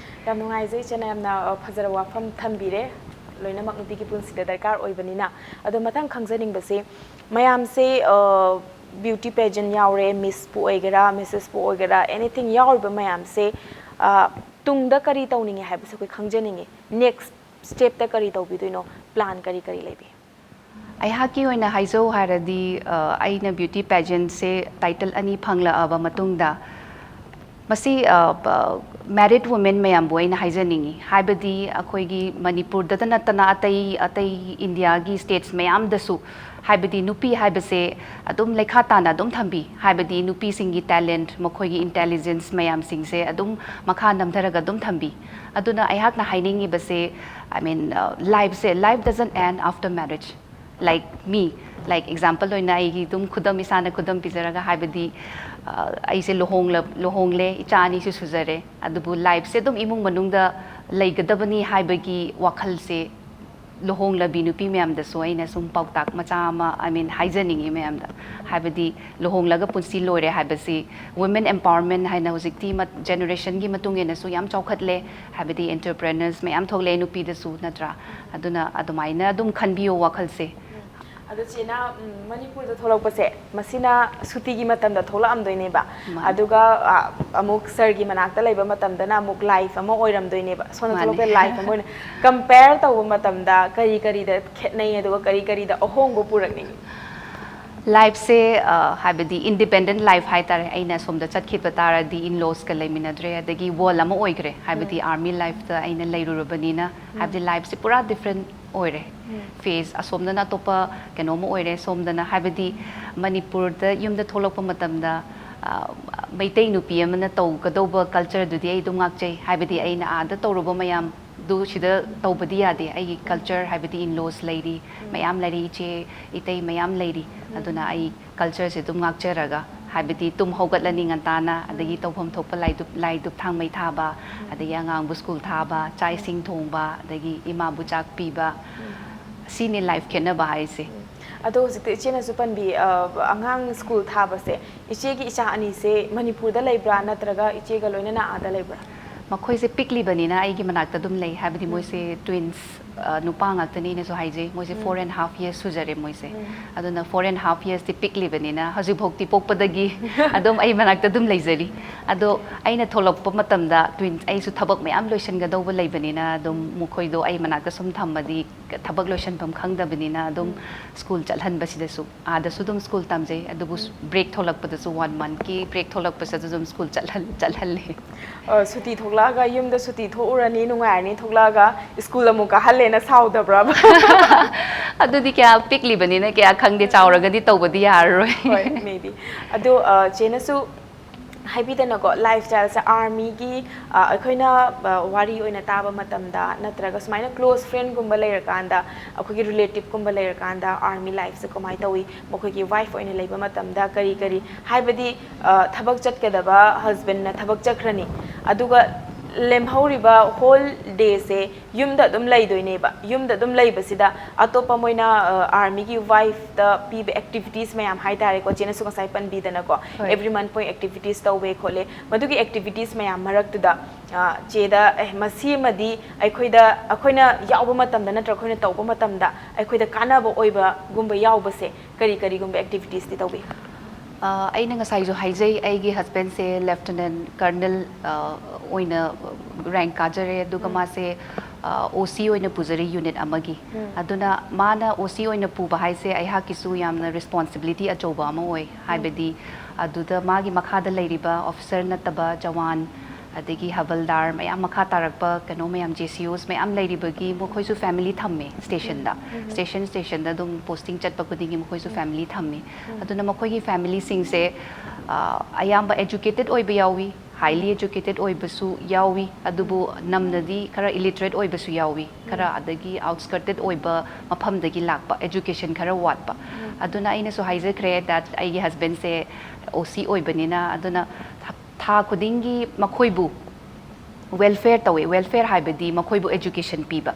ꯌꯥꯝ ꯅꯨꯡꯉꯥꯏꯖꯩ ꯏꯆꯦꯅ ꯌꯥꯝꯅ ꯐꯖꯔꯕ ꯋꯥꯐꯝ ꯊꯝꯕꯤꯔꯦ꯫ ꯂꯣꯏꯅꯃꯛ ꯅꯨꯄꯤꯒꯤ ꯄꯨꯟꯁꯤꯗ ꯗꯔꯀꯥꯔ ꯑꯣꯏꯕꯅꯤꯅ꯫ ꯑꯗꯣ ꯃꯊꯪ ꯈꯪꯖꯅꯤꯡꯕꯁꯤ, ꯃꯌꯥꯝꯁꯦ ꯕ꯭ꯌꯨꯇꯤ ꯄꯦꯖꯦꯟ ꯌꯥꯎꯔꯦ, ꯃꯤꯁꯄꯨ ꯑꯣꯏꯒꯦꯔꯥ, ꯃꯤꯁꯦꯁꯄꯨ ꯑꯣꯏꯒꯦꯔꯥ, ꯑꯦꯅꯤꯊꯤꯡ ꯌꯥꯎꯔꯤꯕ ꯃꯌꯥꯝꯁꯦ ꯇꯨꯡꯗ ꯀꯔꯤ ꯇꯧꯅꯤꯡꯉꯦ ꯍꯥꯏꯕꯁꯦ ꯑꯩꯈꯣꯏ ꯈꯪꯖꯅꯤꯡꯉꯤ꯫ ꯅꯦꯛꯁ ꯁ꯭ꯇꯦꯞꯇ ꯀꯔꯤ ꯇꯧꯕꯤꯗꯣꯏꯅꯣ? ꯄ꯭ꯂꯥꯟ ꯀꯔꯤ ꯀꯔꯤ ꯂꯩꯕꯤ? ꯑꯩꯍꯥꯛꯀꯤ ꯑꯣꯏꯅ ꯍꯥꯏꯖꯧ ꯍꯥꯏꯔꯗꯤ, ꯑꯩꯅ ꯕ꯭ꯌꯨꯇꯤ ꯄꯦꯖꯦꯟꯁꯦ ꯇꯥꯏꯇꯜ ꯑꯅꯤ ꯐꯪꯂꯛꯑꯕ ꯃꯇꯨꯡꯗ, ꯃꯁꯤ ꯃꯦꯔꯤꯠ ꯋꯨꯃꯦꯟ ꯃꯌꯥꯝꯕꯨ ꯑꯩꯅ ꯍꯥꯏꯖꯅꯤꯡꯉꯤ꯫ ꯍꯥꯏꯕꯗꯤ ꯑꯩꯈꯣꯏꯒꯤ ꯃꯅꯤꯄꯨꯔꯗꯇ ꯅꯠꯇꯅ ꯑꯇꯩ ꯑꯇꯩ ꯏꯟꯗꯤꯌꯥꯒꯤ ꯁ꯭ꯇꯦꯠꯁ ꯃꯌꯥꯝꯗꯁꯨ, ꯍꯥꯏꯕꯗꯤ ꯅꯨꯄꯤ ꯍꯥꯏꯕꯁꯦ ꯑꯗꯨꯝ ꯂꯩꯈꯥ ꯇꯥꯅ ꯑꯗꯨꯝ ꯊꯝꯕꯤ꯫ ꯍꯥꯏꯕꯗꯤ ꯅꯨꯄꯤꯁꯤꯡꯒꯤ ꯇꯦꯂꯦꯟꯠ, ꯃꯈꯣꯏꯒꯤ ꯏꯟꯇꯦꯂꯤꯖꯦꯟꯁ ꯃꯌꯥꯝꯁꯤꯡꯁꯦ ꯑꯗꯨꯝ ꯃꯈꯥ ꯅꯝꯊꯔꯒ ꯑꯗꯨꯝ ꯊꯝꯕꯤ꯫ ꯑꯗꯨꯅ ꯑꯩꯍꯥꯛꯅ ꯍꯥꯏꯅꯤꯡꯉꯤꯕꯁꯦ, I mean, ꯂꯥꯏꯐꯁꯦ, life doesn't end after marriage, like me, like example ꯑꯣꯏꯅ ꯑꯩꯒꯤ ꯑꯗꯨꯝ ꯈꯨꯗꯝ, ꯏꯁꯥꯅ ꯈꯨꯗꯝ ꯄꯤꯖꯔꯒ, ꯍꯥꯏꯕꯗꯤ ꯑꯩꯁꯦ ꯂꯨꯍꯣꯡꯂ ꯂꯨꯍꯣꯡꯂꯦ, ꯏꯆꯥ ꯑꯅꯤꯁꯨ ꯁꯨꯖꯔꯦ꯫ ꯑꯗꯨꯕꯨ ꯂꯥꯏꯐꯁꯦ ꯑꯗꯨꯝ ꯏꯃꯨꯡ ꯃꯅꯨꯡꯗ ꯂꯩꯒꯗꯕꯅꯤ ꯍꯥꯏꯕꯒꯤ ꯋꯥꯈꯜꯁꯦ ꯂꯨꯍꯣꯡꯂꯕꯤ ꯅꯨꯄꯤ ꯃꯌꯥꯝꯗꯁꯨ ꯑꯩꯅ ꯁꯨꯝ ꯄꯥꯎꯇꯥꯛ ꯃꯆꯥ ꯑꯃ, I mean, ꯍꯥꯏꯖꯅꯤꯡꯉꯤ ꯃꯌꯥꯝꯗ꯫ ꯍꯥꯏꯕꯗꯤ ꯂꯨꯍꯣꯡꯂꯒ ꯄꯨꯟꯁꯤ ꯂꯣꯏꯔꯦ ꯍꯥꯏꯕꯁꯤ, ꯋꯨꯃꯦꯟ ꯑꯦꯝꯄꯥꯋꯔꯃꯦꯟ ꯍꯥꯏꯅ ꯍꯧꯖꯤꯛꯇꯤ ꯖꯦꯅꯦꯔꯦꯁꯟꯒꯤ ꯃꯇꯨꯡ ꯏꯟꯅꯁꯨ ꯌꯥꯝ ꯆꯥꯎꯈꯠꯂꯦ꯫ ꯍꯥꯏꯕꯗꯤ ꯑꯦꯟꯇꯔꯄ꯭ꯔꯦꯅꯔꯁ ꯃꯌꯥꯝ ꯊꯣꯛꯂꯛꯑꯦ ꯅꯨꯄꯤꯗꯁꯨ, ꯅꯠꯇ꯭ꯔꯥ? ꯑꯗꯨꯅ ꯑꯗꯨꯃꯥꯏꯅ ꯑꯗꯨꯝ ꯈꯟꯕꯤꯌꯣ ꯋꯥꯈꯜꯁꯦ꯫ ꯑꯗꯣ ꯆꯦꯅ, ꯎꯝ, ꯃꯅꯤꯄꯨꯔꯗ ꯊꯣꯛꯂꯛꯄꯁꯦ, ꯃꯁꯤꯅ ꯁꯨꯇꯤꯒꯤ ꯃꯇꯝꯗ ꯊꯣꯛꯂꯛꯑꯝꯗꯣꯏꯅꯦꯕ꯫ ꯃꯥꯅꯦ꯫ ꯑꯗꯨꯒ, ꯑ, ꯑꯃꯨꯛ ꯁꯔꯒꯤ ꯃꯅꯥꯛꯇ ꯂꯩꯕ ꯃꯇꯝꯗꯅ ꯑꯃꯨꯛ ꯂꯥꯏꯐ ꯑꯃ ꯑꯣꯏꯔꯝꯗꯣꯏꯅꯦꯕ꯫ ꯁꯣꯝꯗ ꯃꯥꯅꯦ꯫ ꯊꯣꯛꯂꯛꯄꯗ ꯂꯥꯏꯐ ꯑꯃ ꯑꯣꯏꯅ ꯀꯝꯄꯦꯌꯔ ꯇꯧꯕ ꯃꯇꯝꯗ ꯀꯔꯤ ꯀꯔꯤꯗ ꯈꯦꯠꯅꯩ, ꯑꯗꯨꯒ ꯀꯔꯤ ꯀꯔꯤꯗ ꯑꯍꯣꯡꯕ ꯄꯨꯔꯛꯅꯤꯡꯉꯤ? ꯂꯥꯏꯐꯁꯦ, ꯑ, ꯍꯥꯏꯕꯗꯤ ꯏꯟꯗꯤꯄꯦꯟꯗꯦꯟ ꯂꯥꯏꯐ ꯍꯥꯏꯇꯥꯔꯦ꯫ ꯑꯩꯅ ꯁꯣꯝꯗ ꯆꯠꯈꯤꯕ ꯇꯥꯔꯗꯤ ꯏꯟ ꯂꯣꯁꯀ ꯂꯩꯃꯤꯟꯅꯗ꯭ꯔꯦ, ꯑꯗꯒꯤ ꯋꯥꯔꯜ ꯑꯃ ꯑꯣꯏꯈ꯭ꯔꯦ꯫ ꯍꯥꯏꯕꯗꯤ ꯑꯥꯔꯃꯤ ꯂꯥꯏꯐꯇ ꯑꯩꯅ ꯂꯩꯔꯨꯔꯕꯅꯤꯅ, ꯍꯥꯏꯕꯗꯤ ꯂꯥꯏꯐꯁꯦ ꯄꯨꯔꯥ ꯗꯤꯐ꯭ꯔꯦꯟ ꯑꯣꯏꯔꯦ꯫ ꯐꯦꯁ ꯑꯁꯣꯝꯗꯅ ꯑꯇꯣꯞꯄ ꯀꯩꯅꯣꯝꯃ ꯑꯣꯏꯔꯦ, ꯁꯣꯝꯗꯅ ꯍꯥꯏꯕꯗꯤ ꯃꯅꯤꯄꯨꯔꯗ ꯌꯨꯝꯗ ꯊꯣꯛꯂꯛꯄ ꯃꯇꯝꯗ, ꯑ, ꯃꯩꯇꯩ ꯅꯨꯄꯤ ꯑꯃꯅ ꯇꯧꯒꯗꯧꯕ ꯀꯜꯆꯔꯗꯨꯗꯤ ꯑꯩ ꯑꯗꯨꯝ ꯉꯥꯛꯆꯩ꯫ ꯍꯥꯏꯕꯗꯤ ꯑꯩꯅ ꯑꯥꯗ ꯇꯧꯔꯨꯕ ꯃꯌꯥꯝꯗꯨ ꯁꯤꯗ ꯇꯧꯕꯗꯤ ꯌꯥꯗꯦ꯫ ꯑꯩꯒꯤ ꯀꯜꯆꯔ, ꯍꯥꯏꯕꯗꯤ ꯏꯟ ꯂꯣꯁ ꯂꯩꯔꯤ, ꯃꯌꯥꯝ ꯂꯩꯔꯤ, ꯏꯆꯦ ꯏꯇꯩ ꯃꯌꯥꯝ ꯂꯩꯔꯤ꯫ ꯑꯗꯨꯅ ꯑꯩ ꯀꯜꯆꯔꯁꯦ ꯑꯗꯨꯝ ꯉꯥꯛꯆꯔꯒ, ꯍꯥꯏꯕꯗꯤ ꯇꯨꯝ ꯍꯧꯒꯠꯂꯅꯤ ꯉꯟꯇꯥꯅ, ꯑꯗꯒꯤ ꯇꯧꯐꯝ ꯊꯣꯛꯄ ꯂꯥꯏ ꯙꯨꯞ, ꯂꯥꯏ ꯙꯨꯞ ꯊꯥꯡꯃꯩ ꯊꯥꯕ, ꯑꯗꯒꯤ ꯑꯉꯥꯡꯕꯨ ꯁ꯭ꯀꯨꯜ ꯊꯥꯕ, ꯆꯥꯛ ꯏꯁꯤꯡ ꯊꯣꯡꯕ, ꯑꯗꯒꯤ ꯏꯃꯥꯕꯨ ꯆꯥꯛ ꯄꯤꯕ, ꯁꯤꯅꯤ ꯂꯥꯏꯐ ꯈꯦꯠꯅꯕ ꯍꯥꯏꯁꯦ꯫ ꯑꯗꯣ ꯍꯧꯖꯤꯛꯇꯤ ꯏꯆꯦꯅꯁꯨ ꯄꯟꯕꯤ, ꯑ, ꯑꯉꯥꯡ ꯁ꯭ꯀꯨꯜ ꯊꯥꯕꯁꯦ, ꯏꯆꯦꯒꯤ ꯏꯆꯥ ꯑꯅꯤꯁꯦ ꯃꯅꯤꯄꯨꯔꯗ ꯂꯩꯕ꯭ꯔꯥ ꯅꯠꯇ꯭ꯔꯒ ꯏꯆꯦꯒ ꯂꯣꯏꯅꯅ ꯑꯥꯗ ꯂꯩꯕ꯭ꯔꯥ? ꯃꯈꯣꯏꯁꯦ ꯄꯤꯛꯂꯤꯕꯅꯤꯅ ꯑꯩꯒꯤ ꯃꯅꯥꯛꯇ ꯑꯗꯨꯝ ꯂꯩ꯫ ꯍꯥꯏꯕꯗꯤ ꯃꯣꯏꯁꯦ ꯇ꯭ꯋꯤꯟꯁ, ꯑ, ꯅꯨꯄꯥ ꯉꯥꯛꯇꯅꯤꯅꯁꯨ ꯍꯥꯏꯖꯩ꯫ ꯃꯣꯏꯁꯦ ꯐꯣꯔ ꯑꯦꯟ ꯍꯥꯐ ꯌꯔꯁ ꯁꯨꯖꯔꯦ ꯃꯣꯏꯁꯦ꯫ ꯑꯗꯨꯅ ꯐꯣꯔ ꯑꯦꯟ ꯍꯥꯐ ꯌꯔꯁꯇꯤ ꯄꯤꯛꯂꯤꯕꯅꯤꯅ ꯍꯧꯖꯤꯛꯐꯥꯎꯗꯤ ꯄꯣꯛꯄꯗꯒꯤ ꯑꯗꯨꯝ ꯑꯩ ꯃꯅꯥꯛꯇ ꯑꯗꯨꯝ ꯂꯩꯖꯔꯤ꯫ ꯑꯗꯣ ꯑꯩꯅ ꯊꯣꯛꯂꯛꯄ ꯃꯇꯝꯗ ꯇ꯭ꯋꯤꯟꯁ, ꯑꯩꯁꯨ ꯊꯕꯛ ꯃꯌꯥꯝ ꯂꯣꯏꯁꯤꯟꯒꯗꯧꯕ ꯂꯩꯕꯅꯤꯅ ꯑꯗꯨꯝ ꯃꯈꯣꯏꯗꯣ ꯑꯩ ꯃꯅꯥꯛꯇ ꯁꯨꯝ ꯊꯝꯃꯗꯤ ꯊꯕꯛ ꯂꯣꯏꯁꯤꯟꯐꯝ ꯈꯪꯗꯕꯅꯤꯅ ꯑꯗꯨꯝ ꯁ꯭ꯀꯨꯜ ꯆꯠꯍꯟꯕꯁꯤꯗꯁꯨ, ꯑꯥꯗꯁꯨ ꯑꯗꯨꯝ ꯁ꯭ꯀꯨꯜ ꯇꯝꯖꯩ꯫ ꯑꯗꯨꯕꯨ ꯕ꯭ꯔꯦꯛ ꯊꯣꯛꯂꯛꯄꯗꯁꯨ, ꯋꯥꯟ ꯃꯟꯠꯀꯤ ꯕ꯭ꯔꯦꯛ ꯊꯣꯛꯂꯛꯄꯁꯤꯗ ꯑꯗꯨꯝ ꯁ꯭ꯀꯨꯜ ꯆꯠꯍꯜ-, ꯆꯠꯍꯜꯂꯦ꯫ ꯑ, ꯁꯨꯇꯤ ꯊꯣꯛꯂꯛꯑꯒ, ꯌꯨꯝꯗ ꯁꯨꯇꯤ ꯊꯣꯛꯎꯔꯅꯤ, ꯅꯨꯡꯉꯥꯏꯔꯅꯤ, ꯊꯣꯛꯂꯛꯑꯒ ꯁ꯭ꯀꯨꯜ ꯑꯃꯨꯛ ꯀꯥꯍꯜꯂꯦꯅ ꯁꯥꯎꯗꯕ꯭ꯔꯕ? ꯑꯗꯨꯗꯤ ꯀꯌꯥ ꯄꯤꯛꯂꯤꯕꯅꯤꯅ ꯀꯌꯥ ꯈꯪꯗꯦ, ꯆꯥꯎꯔꯒꯗꯤ ꯇꯧꯕꯗꯤ ꯌꯥꯔꯔꯣꯏ꯫ ꯍꯣꯏ, maybe꯫ ꯑꯗꯣ, ꯑ, ꯆꯦꯅꯁꯨ ꯍꯥꯏꯕꯤꯗꯅꯀꯣ, ꯂꯥꯏꯐ ꯁ꯭ꯇꯥꯏꯜꯁꯦ ꯑꯥꯔꯃꯤꯒꯤ, ꯑ, ꯑꯩꯈꯣꯏꯅ, ꯑ, ꯋꯥꯔꯤ ꯑꯣꯏꯅ ꯇꯥꯕ ꯃꯇꯝꯗ, ꯅꯠꯇ꯭ꯔꯒ ꯁꯨꯃꯥꯏꯅ ꯀ꯭ꯂꯣꯁ ꯐ꯭ꯔꯦꯟꯒꯨꯝꯕ ꯂꯩꯔꯀꯥꯟꯗ, ꯑꯩꯈꯣꯏꯒꯤ ꯔꯤꯂꯦꯇꯤꯞꯀꯨꯝꯕ ꯂꯩꯔꯀꯥꯟꯗ, ꯑꯥꯔꯃꯤ ꯂꯥꯏꯐꯁꯦ ꯀꯃꯥꯏꯅ ꯇꯧꯏ, ꯃꯈꯣꯏꯒꯤ ꯋꯥꯏꯐ ꯑꯣꯏꯅ ꯂꯩꯕ ꯃꯇꯝꯗ ꯀꯔꯤ ꯀꯔꯤ, ꯍꯥꯏꯕꯗꯤ, ꯑ, ꯊꯕꯛ ꯆꯠꯀꯗꯕ ꯍꯁꯕꯦꯟꯅ ꯊꯕꯛ ꯆꯠꯈ꯭ꯔꯅꯤ, ꯑꯗꯨꯒ ꯂꯦꯝꯍꯧꯔꯤꯕ ꯍꯣꯜ ꯗꯦꯁꯦ ꯌꯨꯝꯗ ꯑꯗꯨꯝ ꯂꯩꯗꯣꯏꯅꯦꯕ꯫ ꯌꯨꯝꯗ ꯑꯗꯨꯝ ꯂꯩꯕꯁꯤꯗ ꯑꯇꯣꯞꯄ ꯃꯣꯏꯅ, ꯑ, ꯑꯥꯔꯃꯤꯒꯤ ꯋꯥꯏꯐꯇ ꯄꯤꯕ ꯑꯦꯛꯇꯤꯚꯤꯇꯤꯁ ꯃꯌꯥꯝ ꯍꯥꯏꯇꯥꯔꯦꯀꯣ, ꯆꯦꯅꯁꯨ ꯉꯁꯥꯏ ꯄꯟꯕꯤꯗꯅꯀꯣ, ꯍꯣꯏ꯫ ꯑꯦꯕ꯭ꯔꯤ ꯃꯟꯠ ꯃꯣꯏ ꯑꯦꯛꯇꯤꯚꯤꯇꯤꯁ ꯇꯧꯋꯦ ꯈꯣꯠꯂꯦ, ꯃꯗꯨꯒꯤ ꯑꯦꯛꯇꯤꯚꯤꯇꯤꯁ ꯃꯌꯥꯝ ꯃꯔꯛꯇꯨꯗ, ꯑ, ꯆꯦꯗ, "ꯑꯦ, ꯃꯁꯤꯃꯗꯤ ꯑꯩꯈꯣꯏꯗ, ꯑꯩꯈꯣꯏꯅ ꯌꯥꯎꯕ ꯃꯇꯝꯗ ꯅꯠꯇ꯭ꯔꯒ ꯑꯩꯈꯣꯏꯅ ꯇꯧꯕ ꯃꯇꯝꯗ ꯑꯩꯈꯣꯏꯗ ꯀꯥꯟꯅꯕ ꯑꯣꯏꯕꯒꯨꯝꯕ ꯌꯥꯎꯕꯁꯦ ꯀꯔꯤ ꯀꯔꯤꯒꯨꯝꯕ ꯑꯦꯛꯇꯤꯚꯤꯇꯤꯁꯇꯤ ꯇꯧꯕꯤ?" ꯑ, ꯑꯩꯅ ꯉꯁꯥꯏꯁꯨ ꯍꯥꯏꯖꯩ, ꯑꯩꯒꯤ ꯍꯁꯕꯦꯟꯁꯦ ꯂꯦꯐꯇꯤꯅꯦꯟ ꯀꯔꯅꯦꯜ, ꯑ, ꯑꯣꯏꯅ ꯔꯦꯡꯛ ꯀꯥꯖꯔꯦ, ꯑꯗꯨꯒ ꯃꯥꯁꯦ, ꯑꯣ ꯁꯤ ꯑꯣꯏꯅ ꯄꯨꯖꯔꯤ ꯌꯨꯅꯤꯠ ꯑꯃꯒꯤ꯫ ꯑꯗꯨꯅ ꯃꯥꯅ ꯑꯣ ꯁꯤ ꯑꯣꯏꯅ ꯄꯨꯕ ꯍꯥꯏꯁꯦ ꯑꯩꯍꯥꯛꯀꯤꯁꯨ ꯌꯥꯝꯅ ꯔꯦꯁꯄꯣꯟꯁꯤꯕꯤꯂꯤꯇꯤ ꯑꯆꯧꯕ ꯑꯃ ꯑꯣꯏ꯫ ꯍꯥꯏꯕꯗꯤ ꯑꯗꯨꯗ ꯃꯥꯒꯤ ꯃꯈꯥꯗ ꯂꯩꯔꯤꯕ ꯑꯣꯐꯤꯁꯔ ꯅꯠꯇꯕ ꯖꯋꯥꯟ, ꯑꯗꯒꯤ ꯍꯕꯜꯗꯥꯔ ꯃꯌꯥꯝ, ꯃꯈꯥ ꯇꯥꯔꯛꯄ ꯀꯩꯅꯣ ꯃꯌꯥꯝ, ꯖꯦ ꯁꯤ ꯑꯣꯁ ꯃꯌꯥꯝ ꯂꯩꯔꯤꯕꯒꯤ ꯃꯈꯣꯏꯁꯨ ꯐꯦꯃꯤꯂꯤ ꯊꯝꯃꯦ ꯁ꯭ꯇꯦꯁꯟꯗ꯫ ꯁ꯭ꯇꯦꯁꯟ ꯁ꯭ꯇꯦꯁꯟꯗ ꯑꯗꯨꯝ ꯄꯣꯁꯇꯤꯡ ꯆꯠꯄ ꯈꯨꯗꯤꯡꯒꯤ ꯃꯈꯣꯏꯁꯨ ꯐꯦꯃꯤꯂꯤ ꯊꯝꯃꯤ꯫ ꯑꯗꯨꯅ ꯃꯈꯣꯏꯒꯤ ꯐꯦꯃꯤꯂꯤꯁꯤꯡꯁꯦ, ꯑ, ꯑꯌꯥꯝꯕ ꯑꯦꯖꯨꯀꯦꯇꯦꯠ ꯑꯣꯏꯕ ꯌꯥꯎꯏ, ꯍꯥꯏꯂꯤ ꯑꯦꯖꯨꯀꯦꯇꯦꯠ ꯑꯣꯏꯕꯁꯨ ꯌꯥꯎꯏ, ꯑꯗꯨꯕꯨ ꯅꯝꯅꯗꯤ ꯈꯔ ꯏꯂꯤꯇꯔꯦꯠ ꯑꯣꯏꯕꯁꯨ ꯌꯥꯎꯏ, ꯈꯔ ꯑꯗꯒꯤ ꯑꯥꯎꯠꯁꯀꯔꯇꯦꯠ ꯑꯣꯏꯕ ꯃꯐꯝꯗꯒꯤ ꯂꯥꯛꯄ, ꯑꯦꯖꯨꯀꯦꯁꯟ ꯈꯔ ꯋꯥꯠꯄ꯫ ꯑꯗꯨꯅ ꯑꯩꯅꯁꯨ ꯍꯥꯏꯖꯈ꯭ꯔꯦ that ꯑꯩꯒꯤ ꯍꯁꯕꯦꯟꯁꯦ ꯑꯣ ꯁꯤ ꯑꯣꯏꯕꯅꯤꯅ, ꯑꯗꯨꯅ ꯊꯥ ꯈꯨꯗꯤꯡꯒꯤ ꯃꯈꯣꯏꯕꯨ ꯋꯦꯜꯐꯦꯌꯔ ꯇꯧꯋꯦ꯫ ꯋꯦꯜꯐꯦꯌꯔ ꯍꯥꯏꯕꯗꯤ ꯃꯈꯣꯏꯕꯨ ꯑꯦꯖꯨꯀꯦꯁꯟ ꯄꯤꯕ,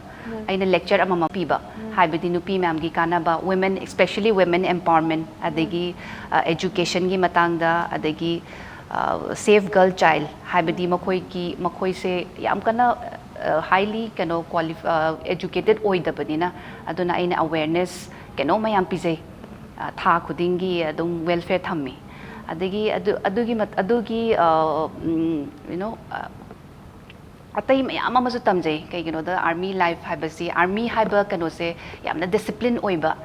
ꯑꯩꯅ ꯂꯦꯛꯆꯔ ꯑꯃꯃꯝ ꯄꯤꯕ, ꯍꯥꯏꯕꯗꯤ ꯅꯨꯄꯤ ꯃꯌꯥꯝꯒꯤ ꯀꯥꯟꯅꯕ, ꯋꯨꯃꯦꯟ, especially women empowerment, ꯑꯗꯒꯤ ꯑꯦꯖꯨꯀꯦꯁꯟꯒꯤ ꯃꯇꯥꯡꯗ, ꯑꯗꯒꯤ ꯁꯦꯐ ꯒꯔꯜ ꯆꯥꯏꯜ, ꯍꯥꯏꯕꯗꯤ ꯃꯈꯣꯏꯒꯤ, ꯃꯈꯣꯏꯁꯦ ꯌꯥꯝ ꯀꯟꯅ ꯍꯥꯏꯂꯤ ꯀꯩꯅꯣ ꯀ꯭ꯋꯥꯂꯤ ꯑꯦꯖꯨꯀꯦꯇꯦꯠ ꯑꯣꯏꯗꯕꯅꯤꯅ, ꯑꯗꯨꯅ ꯑꯩꯅ ꯑꯋꯦꯔꯅꯦꯁ ꯀꯩꯅꯣ ꯃꯌꯥꯝ ꯄꯤꯖꯩ꯫ ꯑ, ꯊꯥ ꯈꯨꯗꯤꯡꯒꯤ ꯑꯗꯨꯝ ꯋꯦꯜꯐꯦꯌꯔ ꯊꯝꯃꯤ꯫ ꯑꯗꯒꯤ ꯑꯗꯨ, ꯑꯗꯨꯒꯤ ꯃꯠ-, ꯑꯗꯨꯒꯤ, ꯑ, ꯎꯝ, you know, ꯑ, ꯑꯇꯩ ꯃꯌꯥꯝ ꯑꯃꯁꯨ ꯇꯝꯖꯩ꯫ ꯀꯩꯒꯤꯅꯣꯗ ꯑꯥꯔꯃꯤ ꯂꯥꯏꯐ ꯍꯥꯏꯕꯁꯤ, ꯑꯥꯔꯃꯤ ꯍꯥꯏꯕ ꯀꯩꯅꯣꯁꯦ ꯌꯥꯝꯅ ꯗꯤꯁꯤꯄ꯭ꯂꯤꯟ ꯑꯣꯏꯕ,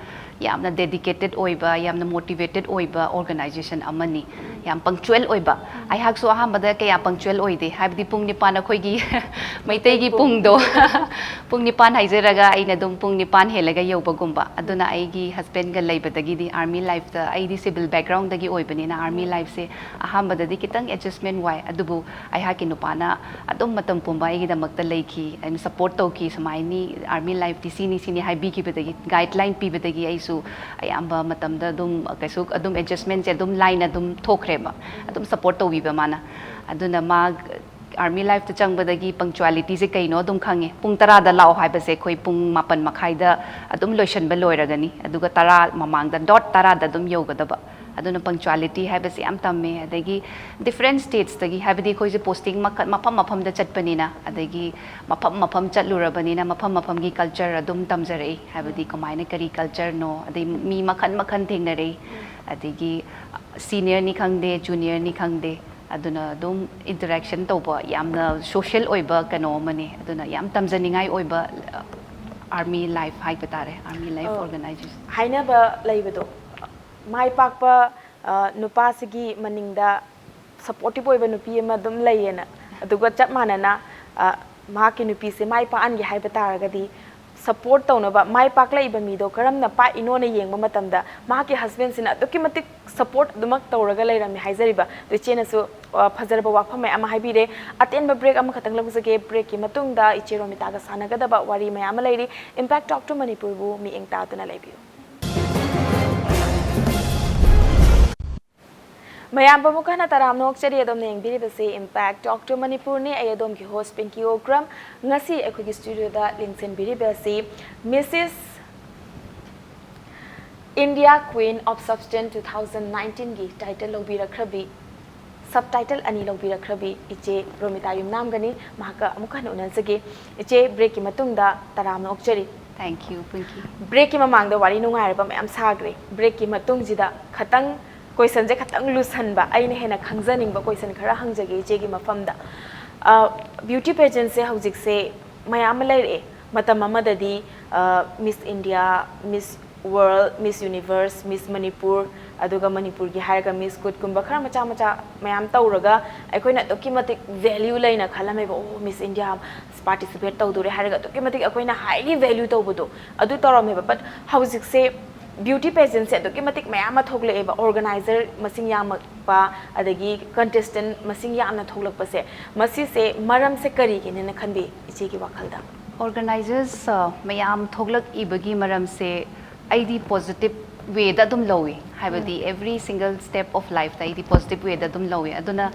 ꯌꯥꯝꯅ ꯗꯦꯗꯤꯀꯦꯇꯦꯠ ꯑꯣꯏꯕ, ꯌꯥꯝꯅ ꯃꯣꯇꯤꯚꯦꯇꯦꯠ ꯑꯣꯏꯕ ꯑꯣꯔꯒꯅꯥꯏꯖꯦꯁꯟ ꯑꯃꯅꯤ꯫ ꯌꯥꯝ ꯄꯪꯆꯨꯋꯦꯜ ꯑꯣꯏꯕ꯫ ꯑꯩꯍꯥꯛꯁꯨ ꯑꯍꯥꯟꯕꯗ ꯀꯌꯥ ꯄꯪꯆꯨꯋꯦꯜ ꯑꯣꯏꯗꯦ, ꯍꯥꯏꯕꯗꯤ ꯄꯨꯡ ꯅꯤꯄꯥꯟ ꯑꯩꯈꯣꯏꯒꯤ ꯃꯩꯇꯩꯒꯤ ꯄꯨꯡꯗꯣ, ꯄꯨꯡ ꯅꯤꯄꯥꯟ ꯍꯥꯏꯖꯔꯒ ꯑꯩꯅ ꯑꯗꯨꯝ ꯄꯨꯡ ꯅꯤꯄꯥꯟ ꯍꯦꯜꯂꯒ ꯌꯧꯕꯒꯨꯝꯕ꯫ ꯑꯗꯨꯅ ꯑꯩꯒꯤ ꯍꯁꯕꯦꯟꯒ ꯂꯩꯕꯗꯒꯤꯗꯤ ꯑꯥꯔꯃꯤ ꯂꯥꯏꯐꯇ, ꯑꯩꯗꯤ ꯁꯤꯚꯤꯜ ꯕꯦꯛꯒ꯭ꯔꯥꯎꯟꯗꯒꯤ ꯑꯣꯏꯕꯅꯤꯅ ꯑꯥꯔꯃꯤ ꯂꯥꯏꯐꯁꯦ ꯑꯍꯥꯟꯕꯗꯗꯤ ꯈꯤꯇꯪ ꯑꯦꯗꯖꯁꯃꯦꯟ ꯋꯥꯏ, ꯑꯗꯨꯕꯨ ꯑꯩꯍꯥꯛꯀꯤ ꯅꯨꯄꯥꯅ ꯑꯗꯨꯝ ꯃꯇꯝ ꯄꯨꯝꯕ ꯑꯩꯒꯤꯗꯃꯛꯇ ꯂꯩꯈꯤ, ꯑꯩꯅ ꯁꯄꯣꯔꯠ ꯇꯧꯈꯤ꯫ ꯁꯨꯃꯥꯏꯅꯤ, ꯑꯥꯔꯃꯤ ꯂꯥꯏꯐꯇꯤ ꯁꯤꯅꯤ ꯁꯤꯅꯤ ꯍꯥꯏꯕꯤꯈꯤꯕꯗꯒꯤ, ꯒꯥꯏꯗꯂꯥꯏꯟ ꯄꯤꯕꯗꯒꯤ ꯑꯩꯁꯨ ꯑꯌꯥꯝꯕ ꯃꯇꯝꯗ ꯑꯗꯨꯝ ꯀꯩꯁꯨ ꯑꯗꯨꯝ ꯑꯦꯗꯖꯁꯃꯦꯟꯁꯦ ꯑꯗꯨꯝ ꯂꯥꯏꯅ ꯑꯗꯨꯝ ꯊꯣꯛꯈ꯭ꯔꯦꯕ꯫ ꯑꯗꯨꯝ ꯁꯄꯣꯔꯠ ꯇꯧꯕꯤꯕ ꯃꯥꯅ꯫ ꯑꯗꯨꯅ ꯃꯥ ꯑꯥꯔꯃꯤ ꯂꯥꯏꯐꯇ ꯆꯪꯕꯗꯒꯤ ꯄꯪꯆꯨꯋꯦꯂꯤꯇꯤꯁꯦ ꯀꯩꯅꯣ ꯑꯗꯨꯝ ꯈꯪꯉꯦ꯫ ꯄꯨꯡ ꯇꯔꯥꯗ ꯂꯥꯛꯑꯣ ꯍꯥꯏꯕꯁꯦ ꯑꯩꯈꯣꯏ ꯄꯨꯡ ꯃꯥꯄꯟ ꯃꯈꯥꯏꯗ ꯑꯗꯨꯝ ꯂꯣꯏꯁꯤꯟꯕ ꯂꯣꯏꯔꯒꯅꯤ, ꯑꯗꯨꯒ ꯇꯔꯥ ꯃꯃꯥꯡꯗ, ꯗꯣꯠ ꯇꯔꯥꯗ ꯑꯗꯨꯝ ꯌꯧꯒꯗꯕ꯫ ꯑꯗꯨꯅ ꯄꯪꯆꯨꯋꯦꯂꯤꯇꯤ ꯍꯥꯏꯕꯁꯦ ꯌꯥꯝ ꯇꯝꯃꯦ꯫ ꯑꯗꯒꯤ ꯗꯤꯐ꯭ꯔꯦꯟ ꯁ꯭ꯇꯦꯠꯁꯇꯒꯤ, ꯍꯥꯏꯕꯗꯤ ꯑꯩꯈꯣꯏꯁꯦ ꯄꯣꯁꯇꯤꯡ ꯃꯈꯜ, ꯃꯐꯝ ꯃꯐꯝꯗ ꯆꯠꯄꯅꯤꯅ, ꯑꯗꯒꯤ ꯃꯐꯝ ꯃꯐꯝ ꯆꯠꯂꯨꯔꯕꯅꯤꯅ ꯃꯐꯝ ꯃꯐꯝꯒꯤ ꯀꯜꯆꯔ ꯑꯗꯨꯝ ꯇꯝꯖꯔꯛꯏ꯫ ꯍꯥꯏꯕꯗꯤ ꯀꯃꯥꯏꯅ, ꯀꯔꯤ ꯀꯜꯆꯔꯅꯣ, ꯑꯗꯩ ꯃꯤ ꯃꯈꯜ ꯃꯈꯜ ꯊꯦꯡꯅꯔꯛꯏ꯫ ꯑꯗꯒꯤ ꯁꯤꯅꯤꯌꯔꯅꯤ ꯈꯪꯗꯦ, ꯖꯨꯅꯤꯌꯔꯅꯤ ꯈꯪꯗꯦ, ꯑꯗꯨꯅ ꯑꯗꯨꯝ interaction ꯇꯧꯕ ꯌꯥꯝꯅ social ꯑꯣꯏꯕ ꯀꯩꯅꯣ ꯑꯃꯅꯤ꯫ ꯑꯗꯨꯅ ꯌꯥꯝ ꯇꯝꯖꯅꯤꯡꯉꯥꯏ ꯑꯣꯏꯕ, ꯑ, army life ꯍꯥꯏꯕ ꯇꯥꯔꯦ, army life ꯑꯣ꯫ Organization꯫ ꯍꯥꯏꯅꯕ ꯂꯩꯕꯗꯣ, ꯃꯥꯏ ꯄꯥꯛꯄ, ꯑ, ꯅꯨꯄꯥꯁꯤꯒꯤ ꯃꯅꯤꯡꯗ supportive ꯑꯣꯏꯕ ꯅꯨꯄꯤ ꯑꯃ ꯑꯗꯨꯝ ꯂꯩꯌꯦꯅ꯫ ꯑꯗꯨꯒ ꯆꯞ ꯃꯥꯟꯅꯅ, ꯑ, ꯃꯍꯥꯛꯀꯤ ꯅꯨꯄꯤꯁꯦ ꯃꯥꯏ ꯄꯥꯛꯍꯟꯒꯦ ꯍꯥꯏꯕ ꯇꯥꯔꯒꯗꯤ, support ꯇꯧꯅꯕ, ꯃꯥꯏ ꯄꯥꯛꯂꯛꯏꯕ ꯃꯤꯗꯣ ꯀꯔꯝꯅ ꯄꯥꯛꯏꯅꯣꯅ ꯌꯦꯡꯕ ꯃꯇꯝꯗ, ꯃꯍꯥꯛꯀꯤ husbandꯁꯤꯅ ꯑꯗꯨꯛꯀꯤ ꯃꯇꯤꯛ support ꯑꯗꯨꯃꯛ ꯇꯧꯔꯒ ꯂꯩꯔꯝꯃꯤ ꯍꯥꯏꯖꯔꯤꯕ꯫ ꯑꯗꯨ ꯏꯆꯦꯅꯁꯨ, ꯑ, ꯐꯖꯔꯕ ꯋꯥꯐꯝ ꯃꯌꯥꯝ ꯑꯃ ꯍꯥꯏꯕꯤꯔꯦ꯫ ꯑꯇꯦꯟꯕ break ꯑꯃꯈꯛꯇꯪ ꯂꯧꯖꯒꯦ꯫ Breakꯀꯤ ꯃꯇꯨꯡꯗ ꯏꯆꯦ ꯔꯣꯃꯤꯇꯥꯒ ꯁꯥꯟꯅꯒꯗꯕ ꯋꯥꯔꯤ ꯃꯌꯥꯝ ꯑꯃ ꯂꯩꯔꯤ꯫ Impact Talk to ꯃꯅꯤꯄꯨꯔꯕꯨ ꯃꯤꯠꯌꯦꯡ ꯇꯥꯗꯨꯅ ꯂꯩꯕꯤꯌꯨ꯫ ꯃꯌꯥꯝꯕꯨ ꯑꯃꯨꯛ ꯍꯟꯅ ꯇꯔꯥꯝꯅ ꯑꯣꯛꯆꯔꯤ꯫ ꯑꯗꯣꯝꯅ ꯌꯦꯡꯕꯤꯔꯤꯕꯁꯤ Impact Talk to ꯃꯅꯤꯄꯨꯔꯅꯤ꯫ ꯑꯩ ꯑꯗꯣꯝꯒꯤ host ꯄꯤꯡꯀꯤ ꯑꯣꯀ꯭ꯔꯝ꯫ ꯉꯁꯤ ꯑꯩꯈꯣꯏꯒꯤ studioꯗ ꯂꯦꯡꯁꯤꯟꯕꯤꯔꯤꯕ ꯑꯁꯤ Missus India Queen of Substance two thousand nineteenꯒꯤ title ꯂꯧꯕꯤꯔꯛꯈ꯭ꯔꯕꯤ, subtitle ꯑꯅꯤ ꯂꯧꯕꯤꯔꯛꯈ꯭ꯔꯕꯤ ꯏꯆꯦ ꯔꯣꯃꯤꯇꯥ ꯌꯨꯝꯅꯥꯝꯒꯅꯤ꯫ ꯃꯍꯥꯛꯀ ꯑꯃꯨꯛ ꯍꯟꯅ ꯎꯅꯖꯒꯦ꯫ ꯏꯆꯦ, breakꯀꯤ ꯃꯇꯨꯡꯗ ꯇꯔꯥꯝꯅ ꯑꯣꯛꯆꯔꯤ꯫ Thank you, ꯄꯤꯡꯀꯤ꯫ Breakꯀꯤ ꯃꯃꯥꯡꯗ ꯋꯥꯔꯤ ꯅꯨꯡꯉꯥꯏꯔꯕ ꯃꯌꯥꯝ ꯁꯥꯈ꯭ꯔꯦ꯫ Breakꯀꯤ ꯃꯇꯨꯡꯁꯤꯗ ꯈꯇꯪ questionꯁꯦ ꯈꯇꯪ ꯂꯨꯁꯟꯕ, ꯑꯩꯅ ꯍꯦꯟꯅ ꯈꯪꯖꯅꯤꯡꯕ question ꯈꯔ ꯍꯪꯖꯒꯦ ꯏꯆꯦꯒꯤ ꯃꯐꯝꯗ꯫ ꯑ, beauty pageantꯁꯦ ꯍꯧꯖꯤꯛꯁꯦ ꯃꯌꯥꯝ ꯑꯃ ꯂꯩꯔꯛꯑꯦ꯫ ꯃꯇꯝ ꯑꯃꯗꯗꯤ, ꯑ, Miss India, Miss World, Miss Universe, Miss Manipur, ꯑꯗꯨꯒ ꯃꯅꯤꯄꯨꯔꯒꯤ ꯍꯥꯏꯔꯒ Miss ꯀꯨꯠꯀꯨꯝꯕ ꯈꯔ ꯃꯆꯥ ꯃꯆꯥ ꯃꯌꯥꯝ ꯇꯧꯔꯒ ꯑꯩꯈꯣꯏꯅ ꯑꯗꯨꯛꯀꯤ ꯃꯇꯤꯛ value ꯂꯩꯅ ꯈꯜꯂꯝꯃꯦꯕ꯫ "ꯑꯣ, Miss India participate ꯇꯧꯗꯣꯔꯦ" ꯍꯥꯏꯔꯒ ꯑꯗꯨꯛꯀꯤ ꯃꯇꯤꯛ ꯑꯩꯈꯣꯏꯅ highly value ꯇꯧꯕꯗꯣ ꯑꯗꯨ ꯇꯧꯔꯝꯃꯦꯕ꯫ But ꯍꯧꯖꯤꯛꯁꯦ beauty pageantꯁꯦ ꯑꯗꯨꯛꯀꯤ ꯃꯇꯤꯛ ꯃꯌꯥꯝ ꯑꯃ ꯊꯣꯛꯂꯛꯑꯦꯕ, organizer ꯃꯁꯤꯡ ꯌꯥꯝꯃꯛꯄ, ꯑꯗꯒꯤ contestant ꯃꯁꯤꯡ ꯌꯥꯝꯅ ꯊꯣꯛꯂꯛꯄꯁꯦ, ꯃꯁꯤꯁꯦ ꯃꯔꯝꯁꯦ ꯀꯔꯤꯒꯤꯅꯦꯅ ꯈꯟꯕꯤ ꯏꯆꯦꯒꯤ ꯋꯥꯈꯜꯗ? Organizers, ꯑ, ꯃꯌꯥꯝ ꯊꯣꯛꯂꯛꯏꯕꯒꯤ ꯃꯔꯝꯁꯦ ꯑꯩꯗꯤ positive wayꯗ ꯑꯗꯨꯝ ꯂꯧꯏ꯫ ꯍꯥꯏꯕꯗꯤ, ꯎꯝ꯫ Every single step of lifeꯇ ꯑꯩꯗꯤ positive wayꯗ ꯑꯗꯨꯝ ꯂꯧꯏ꯫ ꯑꯗꯨꯅ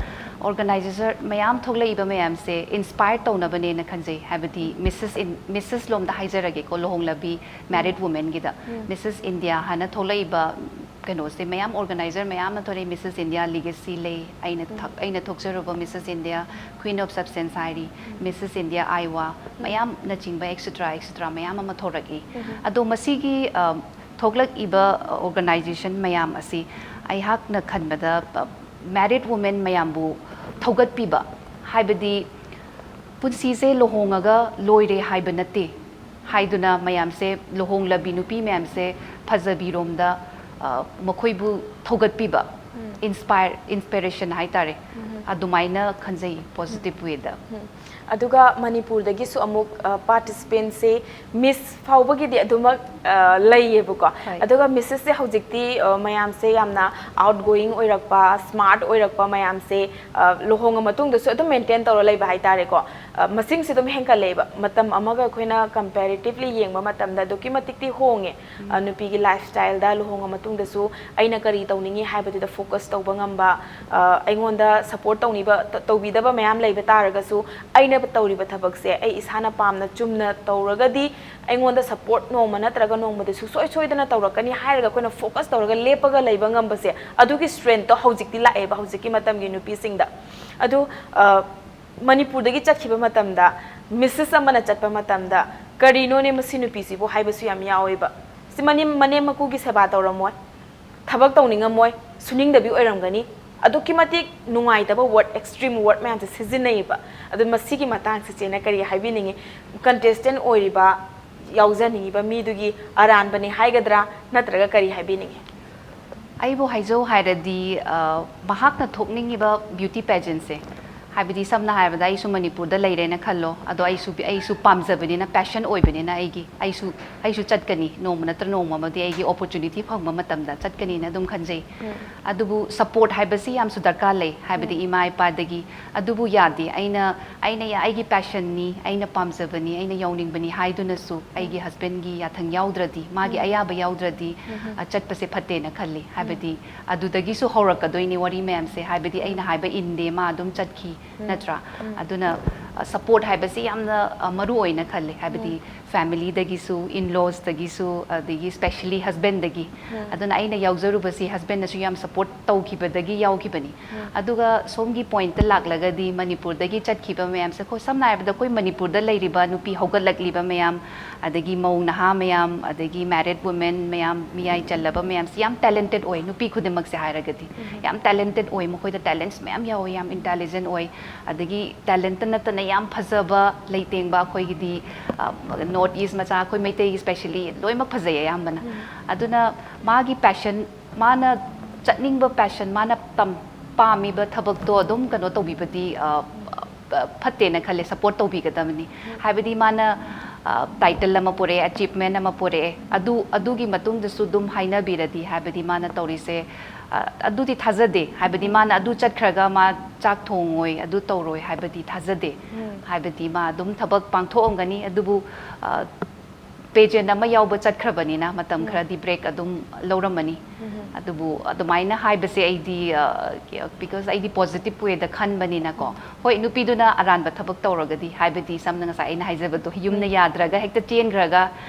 organizer ꯃꯌꯥꯝ ꯊꯣꯛꯂꯛꯏꯕ ꯃꯌꯥꯝꯁꯦ inspire ꯇꯧꯅꯕꯅꯦꯅ ꯈꯟꯖꯩ꯫ ꯍꯥꯏꯕꯗꯤ, Missus In-, Missus ꯂꯣꯝꯗ ꯍꯥꯏꯖꯔꯒꯦꯀꯣ, ꯂꯨꯍꯣꯡꯂꯕꯤ married ꯎꯝ꯫ Womanꯒꯤꯗ꯫ ꯎꯝ꯫ Missus India ꯍꯥꯏꯅ ꯊꯣꯛꯂꯛꯏꯕ ꯀꯩꯅꯣꯁꯦ, ꯃꯌꯥꯝ organizer ꯃꯌꯥꯝ ꯑꯃ ꯊꯣꯛꯂꯛꯏ꯫ Missus India Legacy ꯂꯩ, ꯑꯩꯅ ꯎꯝ꯫ ꯊꯛ-, ꯑꯩꯅ ꯊꯣꯛꯆꯔꯨꯕ Missus India Queen of Substance ꯍꯥꯏꯔꯤ, ꯎꯝ꯫ Missus India Iowa, ꯎꯝ꯫ ꯃꯌꯥꯝꯅꯆꯤꯡꯕ, et cetera, et cetera ꯃꯌꯥꯝ ꯑꯃ ꯊꯣꯛꯂꯛꯏ꯫ ꯎꯝ꯫ ꯑꯗꯣ ꯃꯁꯤꯒꯤ, ꯑ, ꯊꯣꯛꯂꯛꯏꯕ, ꯑ, organization ꯃꯌꯥꯝ ꯑꯁꯤ ꯑꯩꯍꯥꯛꯅ ꯈꯟꯕꯗ, ꯑ, Married women ꯃꯌꯥꯝꯕꯨ ꯊꯧꯒꯠꯄꯤꯕ, ꯍꯥꯏꯕꯗꯤ ꯄꯨꯟꯁꯤꯁꯦ ꯂꯨꯍꯣꯡꯉꯒ ꯂꯣꯏꯔꯦ ꯍꯥꯏꯕ ꯅꯠꯇꯦ ꯍꯥꯏꯗꯨꯅ ꯃꯌꯥꯝꯁꯦ, ꯂꯨꯍꯣꯡꯂꯕꯤ ꯅꯨꯄꯤ ꯃꯌꯥꯝꯁꯦ ꯐꯖꯕꯤꯔꯣꯝꯗ, ꯑ, ꯃꯈꯣꯏꯕꯨ ꯊꯧꯒꯠꯄꯤꯕ, inspire, inspiration ꯍꯥꯏꯇꯥꯔꯦ, ꯑꯗꯨꯃꯥꯏꯅ ꯈꯟꯖꯩ positive way ꯗ꯫ ꯑꯗꯨꯒ ꯃꯅꯤꯄꯨꯔꯗꯒꯤꯁꯨ ꯑꯃꯨꯛ participant ꯁꯦ Miss ꯐꯥꯎꯕꯒꯤꯗꯤ ꯑꯗꯨꯃꯛ ꯂꯩꯌꯦꯕꯀꯣ꯫ ꯑꯗꯨꯒ Missus ꯁꯦ ꯍꯧꯖꯤꯛꯇꯤ ꯃꯌꯥꯝꯁꯦ ꯌꯥꯝꯅ outgoing ꯑꯣꯏꯔꯛꯄ, smart ꯑꯣꯏꯔꯛꯄ ꯃꯌꯥꯝꯁꯦ ꯂꯨꯍꯣꯡꯉ ꯃꯇꯨꯡꯗꯁꯨ ꯑꯗꯨꯝ maintain ꯇꯧꯔ ꯂꯩꯕ ꯍꯥꯏꯇꯥꯔꯦꯀꯣ꯫ ꯃꯁꯤꯡꯁꯦ ꯑꯗꯨꯝ ꯍꯦꯟꯒꯠꯂꯛꯑꯦꯕ꯫ ꯃꯇꯝ ꯑꯃꯒ ꯑꯩꯈꯣꯏꯅ comparatively ꯌꯦꯡꯕ ꯃꯇꯝꯗ ꯑꯗꯨꯛꯀꯤ ꯃꯇꯤꯛꯇꯤ ꯍꯣꯡꯉꯦ꯫ ꯅꯨꯄꯤꯒꯤ lifestyle ꯗ ꯂꯨꯍꯣꯡꯉ ꯃꯇꯨꯡꯗꯁꯨ ꯑꯩꯅ ꯀꯔꯤ ꯇꯧꯅꯤꯡꯉꯤ ꯍꯥꯏꯕꯗꯨꯗ focus ꯇꯧꯕ ꯉꯝꯕ, ꯑꯩꯉꯣꯟꯗ support ꯇꯧꯅꯤꯕ, ꯇꯧꯕꯤꯗꯕ ꯃꯌꯥꯝ ꯂꯩꯕ ꯇꯥꯔꯒꯁꯨ ꯑꯩꯅ ꯇꯧꯔꯤꯕ ꯊꯕꯛꯁꯦ ꯑꯩ ꯏꯁꯥꯅ ꯄꯥꯝꯅ ꯆꯨꯝꯅ ꯇꯧꯔꯒꯗꯤ ꯑꯩꯉꯣꯟꯗ support ꯅꯣꯡꯃ ꯅꯠꯇ꯭ꯔꯒ ꯅꯣꯡꯃꯗꯤ ꯁꯨꯡꯁꯣꯏ ꯁꯣꯏꯗꯅ ꯇꯧꯔꯛꯀꯅꯤ ꯍꯥꯏꯔꯒ ꯑꯩꯈꯣꯏꯅ focus ꯇꯧꯔꯒ ꯂꯦꯞꯄꯒ ꯂꯩꯕ ꯉꯝꯕꯁꯦ, ꯑꯗꯨꯒꯤ strength ꯇꯣ ꯍꯧꯖꯤꯛꯇꯤ ꯂꯥꯛꯑꯦꯕ ꯍꯧꯖꯤꯛꯀꯤ ꯃꯇꯝꯒꯤ ꯅꯨꯄꯤꯁꯤꯡꯗ꯫ ꯑꯗꯨ ꯃꯅꯤꯄꯨꯔꯗꯒꯤ ꯆꯠꯈꯤꯕ ꯃꯇꯝꯗ Missus ꯑꯃꯅ ꯆꯠꯄ ꯃꯇꯝꯗ "ꯀꯔꯤꯅꯣꯅꯦ ꯃꯁꯤ ꯅꯨꯄꯤꯁꯤꯕꯨ" ꯍꯥꯏꯕꯁꯨ ꯌꯥꯝ ꯌꯥꯎꯋꯦꯕ꯫ "ꯁꯤ ꯃꯅꯦꯝ ꯃꯀꯨꯒꯤ ꯁꯦꯕꯥ ꯇꯧꯔꯝꯃꯣꯏ, ꯊꯕꯛ ꯇꯧꯅꯤꯡꯉꯝꯃꯣꯏ, ꯁꯨꯅꯤꯡꯗꯕꯤ ꯑꯣꯏꯔꯝꯒꯅꯤ"꯫ ꯑꯗꯨꯛꯀꯤ ꯃꯇꯤꯛ ꯅꯨꯡꯉꯥꯏꯇꯕ word, extreme word ꯃꯌꯥꯝꯁꯦ ꯁꯤꯖꯤꯟꯅꯩꯌꯦꯕ꯫ ꯑꯗꯨ ꯃꯁꯤꯒꯤ ꯃꯇꯥꯡꯁꯦ ꯆꯦꯅ ꯀꯔꯤ ꯍꯥꯏꯕꯤꯅꯤꯡꯉꯤ? Contestant ꯑꯣꯏꯔꯤꯕ, ꯌꯥꯎꯖꯅꯤꯡꯉꯤꯕ ꯃꯤꯗꯨꯒꯤ ꯑꯔꯥꯟꯕꯅꯤ ꯍꯥꯏꯒꯗ꯭ꯔꯥ, ꯅꯠꯇ꯭ꯔꯒ ꯀꯔꯤ ꯍꯥꯏꯕꯤꯅꯤꯡꯉꯤ? ꯑꯩꯕꯨ ꯍꯥꯏꯖꯧ ꯍꯥꯏꯔꯗꯤ, ꯃꯍꯥꯛꯅ ꯊꯣꯛꯅꯤꯡꯉꯤꯕ beauty pageant ꯁꯦ, ꯍꯥꯏꯕꯗꯤ ꯁꯝꯅ ꯍꯥꯏꯔꯕꯗ ꯑꯩꯁꯨ ꯃꯅꯤꯄꯨꯔꯗ ꯂꯩꯔꯦꯅ ꯈꯜꯂꯣ, ꯑꯗꯣ ꯑꯩꯁꯨ, ꯑꯩꯁꯨ ꯄꯥꯝꯖꯕꯅꯤꯅ, passion ꯑꯣꯏꯕꯅꯤꯅ ꯑꯩꯒꯤ, ꯑꯩꯁꯨ, ꯑꯩꯁꯨ ꯆꯠꯀꯅꯤ, ꯅꯣꯡꯃ ꯅꯠꯇ꯭ꯔ ꯅꯣꯡꯃ ꯑꯃꯗꯤ ꯑꯩꯒꯤ opportunity ꯐꯪꯕ ꯃꯇꯝꯗ ꯆꯠꯀꯅꯤꯅ ꯑꯗꯨꯝ ꯈꯟꯖꯩ꯫ ꯑꯗꯨꯕꯨ support ꯍꯥꯏꯕꯁꯤ ꯌꯥꯝꯁꯨ ꯗꯔꯀꯥꯔ ꯂꯩ, ꯍꯥꯏꯕꯗꯤ ꯏꯃꯥ ꯏꯄꯥꯗꯒꯤ꯫ ꯑꯗꯨꯕꯨ ꯌꯥꯗꯦ, ꯑꯩꯅ, ꯑꯩꯅ, ꯑꯩꯒꯤ passion ꯅꯤ, ꯑꯩꯅ ꯄꯥꯝꯖꯕꯅꯤ, ꯑꯩꯅ ꯌꯥꯎꯅꯤꯡꯕꯅꯤ ꯍꯥꯏꯗꯨꯅꯁꯨ ꯑꯩꯒꯤ husband ꯒꯤ ꯌꯥꯊꯪ ꯌꯥꯎꯗ꯭ꯔꯗꯤ, ꯃꯥꯒꯤ ꯑꯌꯥꯕ ꯌꯥꯎꯗ꯭ꯔꯗꯤ, ꯆꯠꯄꯁꯦ ꯐꯠꯇꯦꯅ ꯈꯜꯂꯤ꯫ ꯍꯥꯏꯕꯗꯤ ꯑꯗꯨꯗꯒꯤꯁꯨ ꯍꯧꯔꯛꯀꯗꯣꯏꯅꯤ ꯋꯥꯔꯤ ꯃꯌꯥꯝꯁꯦ꯫ ꯍꯥꯏꯕꯗꯤ ꯑꯩꯅ ꯍꯥꯏꯕ ꯏꯟꯗꯦ, ꯃꯥ ꯑꯗꯨꯝ ꯆꯠꯈꯤ, ꯅꯠꯇ꯭ꯔꯥ? ꯑꯗꯨꯅ ꯁꯄꯣꯔꯠ ꯍꯥꯏꯕꯁꯤ ꯌꯥꯝꯅ ꯃꯔꯨ ꯑꯣꯏꯅ ꯈꯜꯂꯦ, ꯍꯥꯏꯕꯗꯤ ꯐꯦꯃꯤꯂꯤꯗꯒꯤꯁꯨ, ꯏꯟ ꯂꯣꯁꯇꯒꯤꯁꯨ, ꯑꯗꯒꯤ ꯁ꯭ꯄꯦꯁꯤꯌꯦꯜꯂꯤ ꯍꯁꯕꯦꯟꯗꯒꯤ꯫ ꯑꯗꯨꯅ ꯑꯩꯅ ꯌꯥꯎꯖꯔꯨꯕꯁꯤ ꯍꯁꯕꯦꯟꯅꯁꯨ ꯌꯥꯝ ꯁꯄꯣꯔꯠ ꯇꯧꯈꯤꯕꯗꯒꯤ ꯌꯥꯎꯈꯤꯕꯅꯤ꯫ ꯑꯗꯨꯒ ꯁꯣꯝꯒꯤ ꯄꯣꯏꯟꯠꯇ ꯂꯥꯛꯂꯒꯗꯤ, ꯃꯅꯤꯄꯨꯔꯗꯒꯤ ꯆꯠꯈꯤꯕ ꯃꯌꯥꯝꯁꯦ, ꯑꯩꯈꯣꯏ ꯁꯝꯅ ꯍꯥꯏꯔꯕꯗ ꯑꯩꯈꯣꯏ ꯃꯅꯤꯄꯨꯔꯗ ꯂꯩꯔꯤꯕ ꯅꯨꯄꯤ ꯍꯧꯒꯠꯂꯛꯂꯤꯕ ꯃꯌꯥꯝ, ꯑꯗꯒꯤ ꯃꯧ ꯅꯍꯥ ꯃꯌꯥꯝ, ꯑꯗꯒꯤ ꯃꯦꯔꯤꯗ ꯋꯨꯃꯦꯟ ꯃꯌꯥꯝ, ꯃꯤꯌꯥꯏ ꯆꯜꯂꯕ ꯃꯌꯥꯝꯁꯤ ꯌꯥꯝ ꯇꯦꯂꯦꯟꯇꯦꯠ ꯑꯣꯏ꯫ ꯅꯨꯄꯤ ꯈꯨꯗꯤꯡꯃꯛꯁꯦ ꯍꯥꯏꯔꯒꯗꯤ ꯌꯥꯝ ꯇꯦꯂꯦꯟꯇꯦꯠ ꯑꯣꯏ, ꯃꯈꯣꯏꯗ ꯇꯦꯂꯦꯟꯠꯁ ꯃꯌꯥꯝ ꯌꯥꯎꯋꯦ, ꯌꯥꯝ ꯏꯟꯇꯦꯂꯤꯖꯦꯟꯠ ꯑꯣꯏ꯫ ꯑꯗꯒꯤ ꯇꯦꯂꯦꯟꯠꯇ ꯅꯠꯇꯅ ꯌꯥꯝ ꯐꯖꯕ, ꯂꯩꯇꯦꯡꯕ, ꯑꯩꯈꯣꯏꯒꯤꯗꯤ ꯅꯣꯔꯠ ꯏꯁ ꯃꯆꯥ, ꯑꯩꯈꯣꯏ ꯃꯩꯇꯩꯒꯤ ꯁ꯭ꯄꯦꯁꯤꯌꯦꯜꯂꯤ ꯂꯣꯏꯅꯃꯛ ꯐꯖꯩ ꯑꯌꯥꯝꯕꯅ꯫ ꯑꯗꯨꯅ ꯃꯥꯒꯤ ꯄꯦꯁꯟ, ꯃꯥꯅ ꯆꯠꯅꯤꯡꯕ ꯄꯦꯁꯟ, ꯃꯥꯅ ꯇꯝ ꯄꯥꯝꯃꯤꯕ ꯊꯕꯛꯇꯣ ꯑꯗꯨꯝ ꯀꯩꯅꯣ ꯇꯧꯕꯤꯕꯗꯤ, ꯑ, ꯑ, ꯐꯠꯇꯦꯅ ꯈꯜꯂꯦ, ꯁꯄꯣꯔꯠ ꯇꯧꯕꯤꯒꯗꯕꯅꯤ꯫ ꯍꯥꯏꯕꯗꯤ ꯃꯥꯅ, ꯑ, ꯇꯥꯏꯇꯜ ꯑꯃ ꯄꯨꯔꯛꯑꯦ, ꯑꯆꯤꯞꯃꯦꯟ ꯑꯃ ꯄꯨꯔꯛꯑꯦ, ꯑꯗꯨ, ꯑꯗꯨꯒꯤ ꯃꯇꯨꯡꯗꯁꯨ ꯑꯗꯨꯝ ꯍꯥꯏꯅꯕꯤꯔꯗꯤ, ꯍꯥꯏꯕꯗꯤ ꯃꯥꯅ ꯇꯧꯔꯤꯁꯦ, ꯑ, ꯑꯗꯨꯗꯤ ꯊꯥꯖꯗꯦ꯫ ꯍꯥꯏꯕꯗꯤ ꯃꯥꯅ ꯑꯗꯨ ꯆꯠꯈ꯭ꯔꯒ ꯃꯥ ꯆꯥꯛ ꯊꯣꯡꯉꯣꯏ, ꯑꯗꯨ ꯇꯧꯔꯣꯏ ꯍꯥꯏꯕꯗꯤ ꯊꯥꯖꯗꯦ꯫ ꯍꯥꯏꯕꯗꯤ ꯃꯥ ꯑꯗꯨꯝ ꯊꯕꯛ ꯄꯥꯡꯊꯣꯛꯑꯝꯒꯅꯤ, ꯑꯗꯨꯕꯨ, ꯑ, ꯄꯦꯖꯦꯟ ꯑꯃ ꯌꯥꯎꯕ ꯆꯠꯈ꯭ꯔꯕꯅꯤꯅ ꯃꯇꯝ ꯈꯔꯗꯤ ꯕ꯭ꯔꯦꯛ ꯑꯗꯨꯝ ꯂꯧꯔꯝꯃꯅꯤ꯫ ꯑꯗꯨꯕꯨ ꯑꯗꯨꯃꯥꯏꯅ ꯍꯥꯏꯕꯁꯦ ꯑꯩꯗꯤ, ꯑ, ꯀ-, ꯕꯤꯀꯣꯁ ꯑꯩꯗꯤ ꯄꯣꯖꯤꯇꯤꯚ ꯋꯦꯗ ꯈꯟꯕꯅꯤꯅꯀꯣ꯫ ꯍꯣꯏ, ꯅꯨꯄꯤꯗꯨꯅ ꯑꯔꯥꯟꯕ ꯊꯕꯛ ꯇꯧꯔꯒꯗꯤ, ꯍꯥꯏꯕꯗꯤ ꯁꯝꯅ ꯉꯁꯥꯏ ꯑꯩꯅ ꯍꯥꯏꯖꯕꯗꯣ, ꯌꯨꯝꯅ ꯌꯥꯗ꯭ꯔꯒ ꯍꯦꯛꯇ ꯆꯦꯟꯈ꯭ꯔꯒ,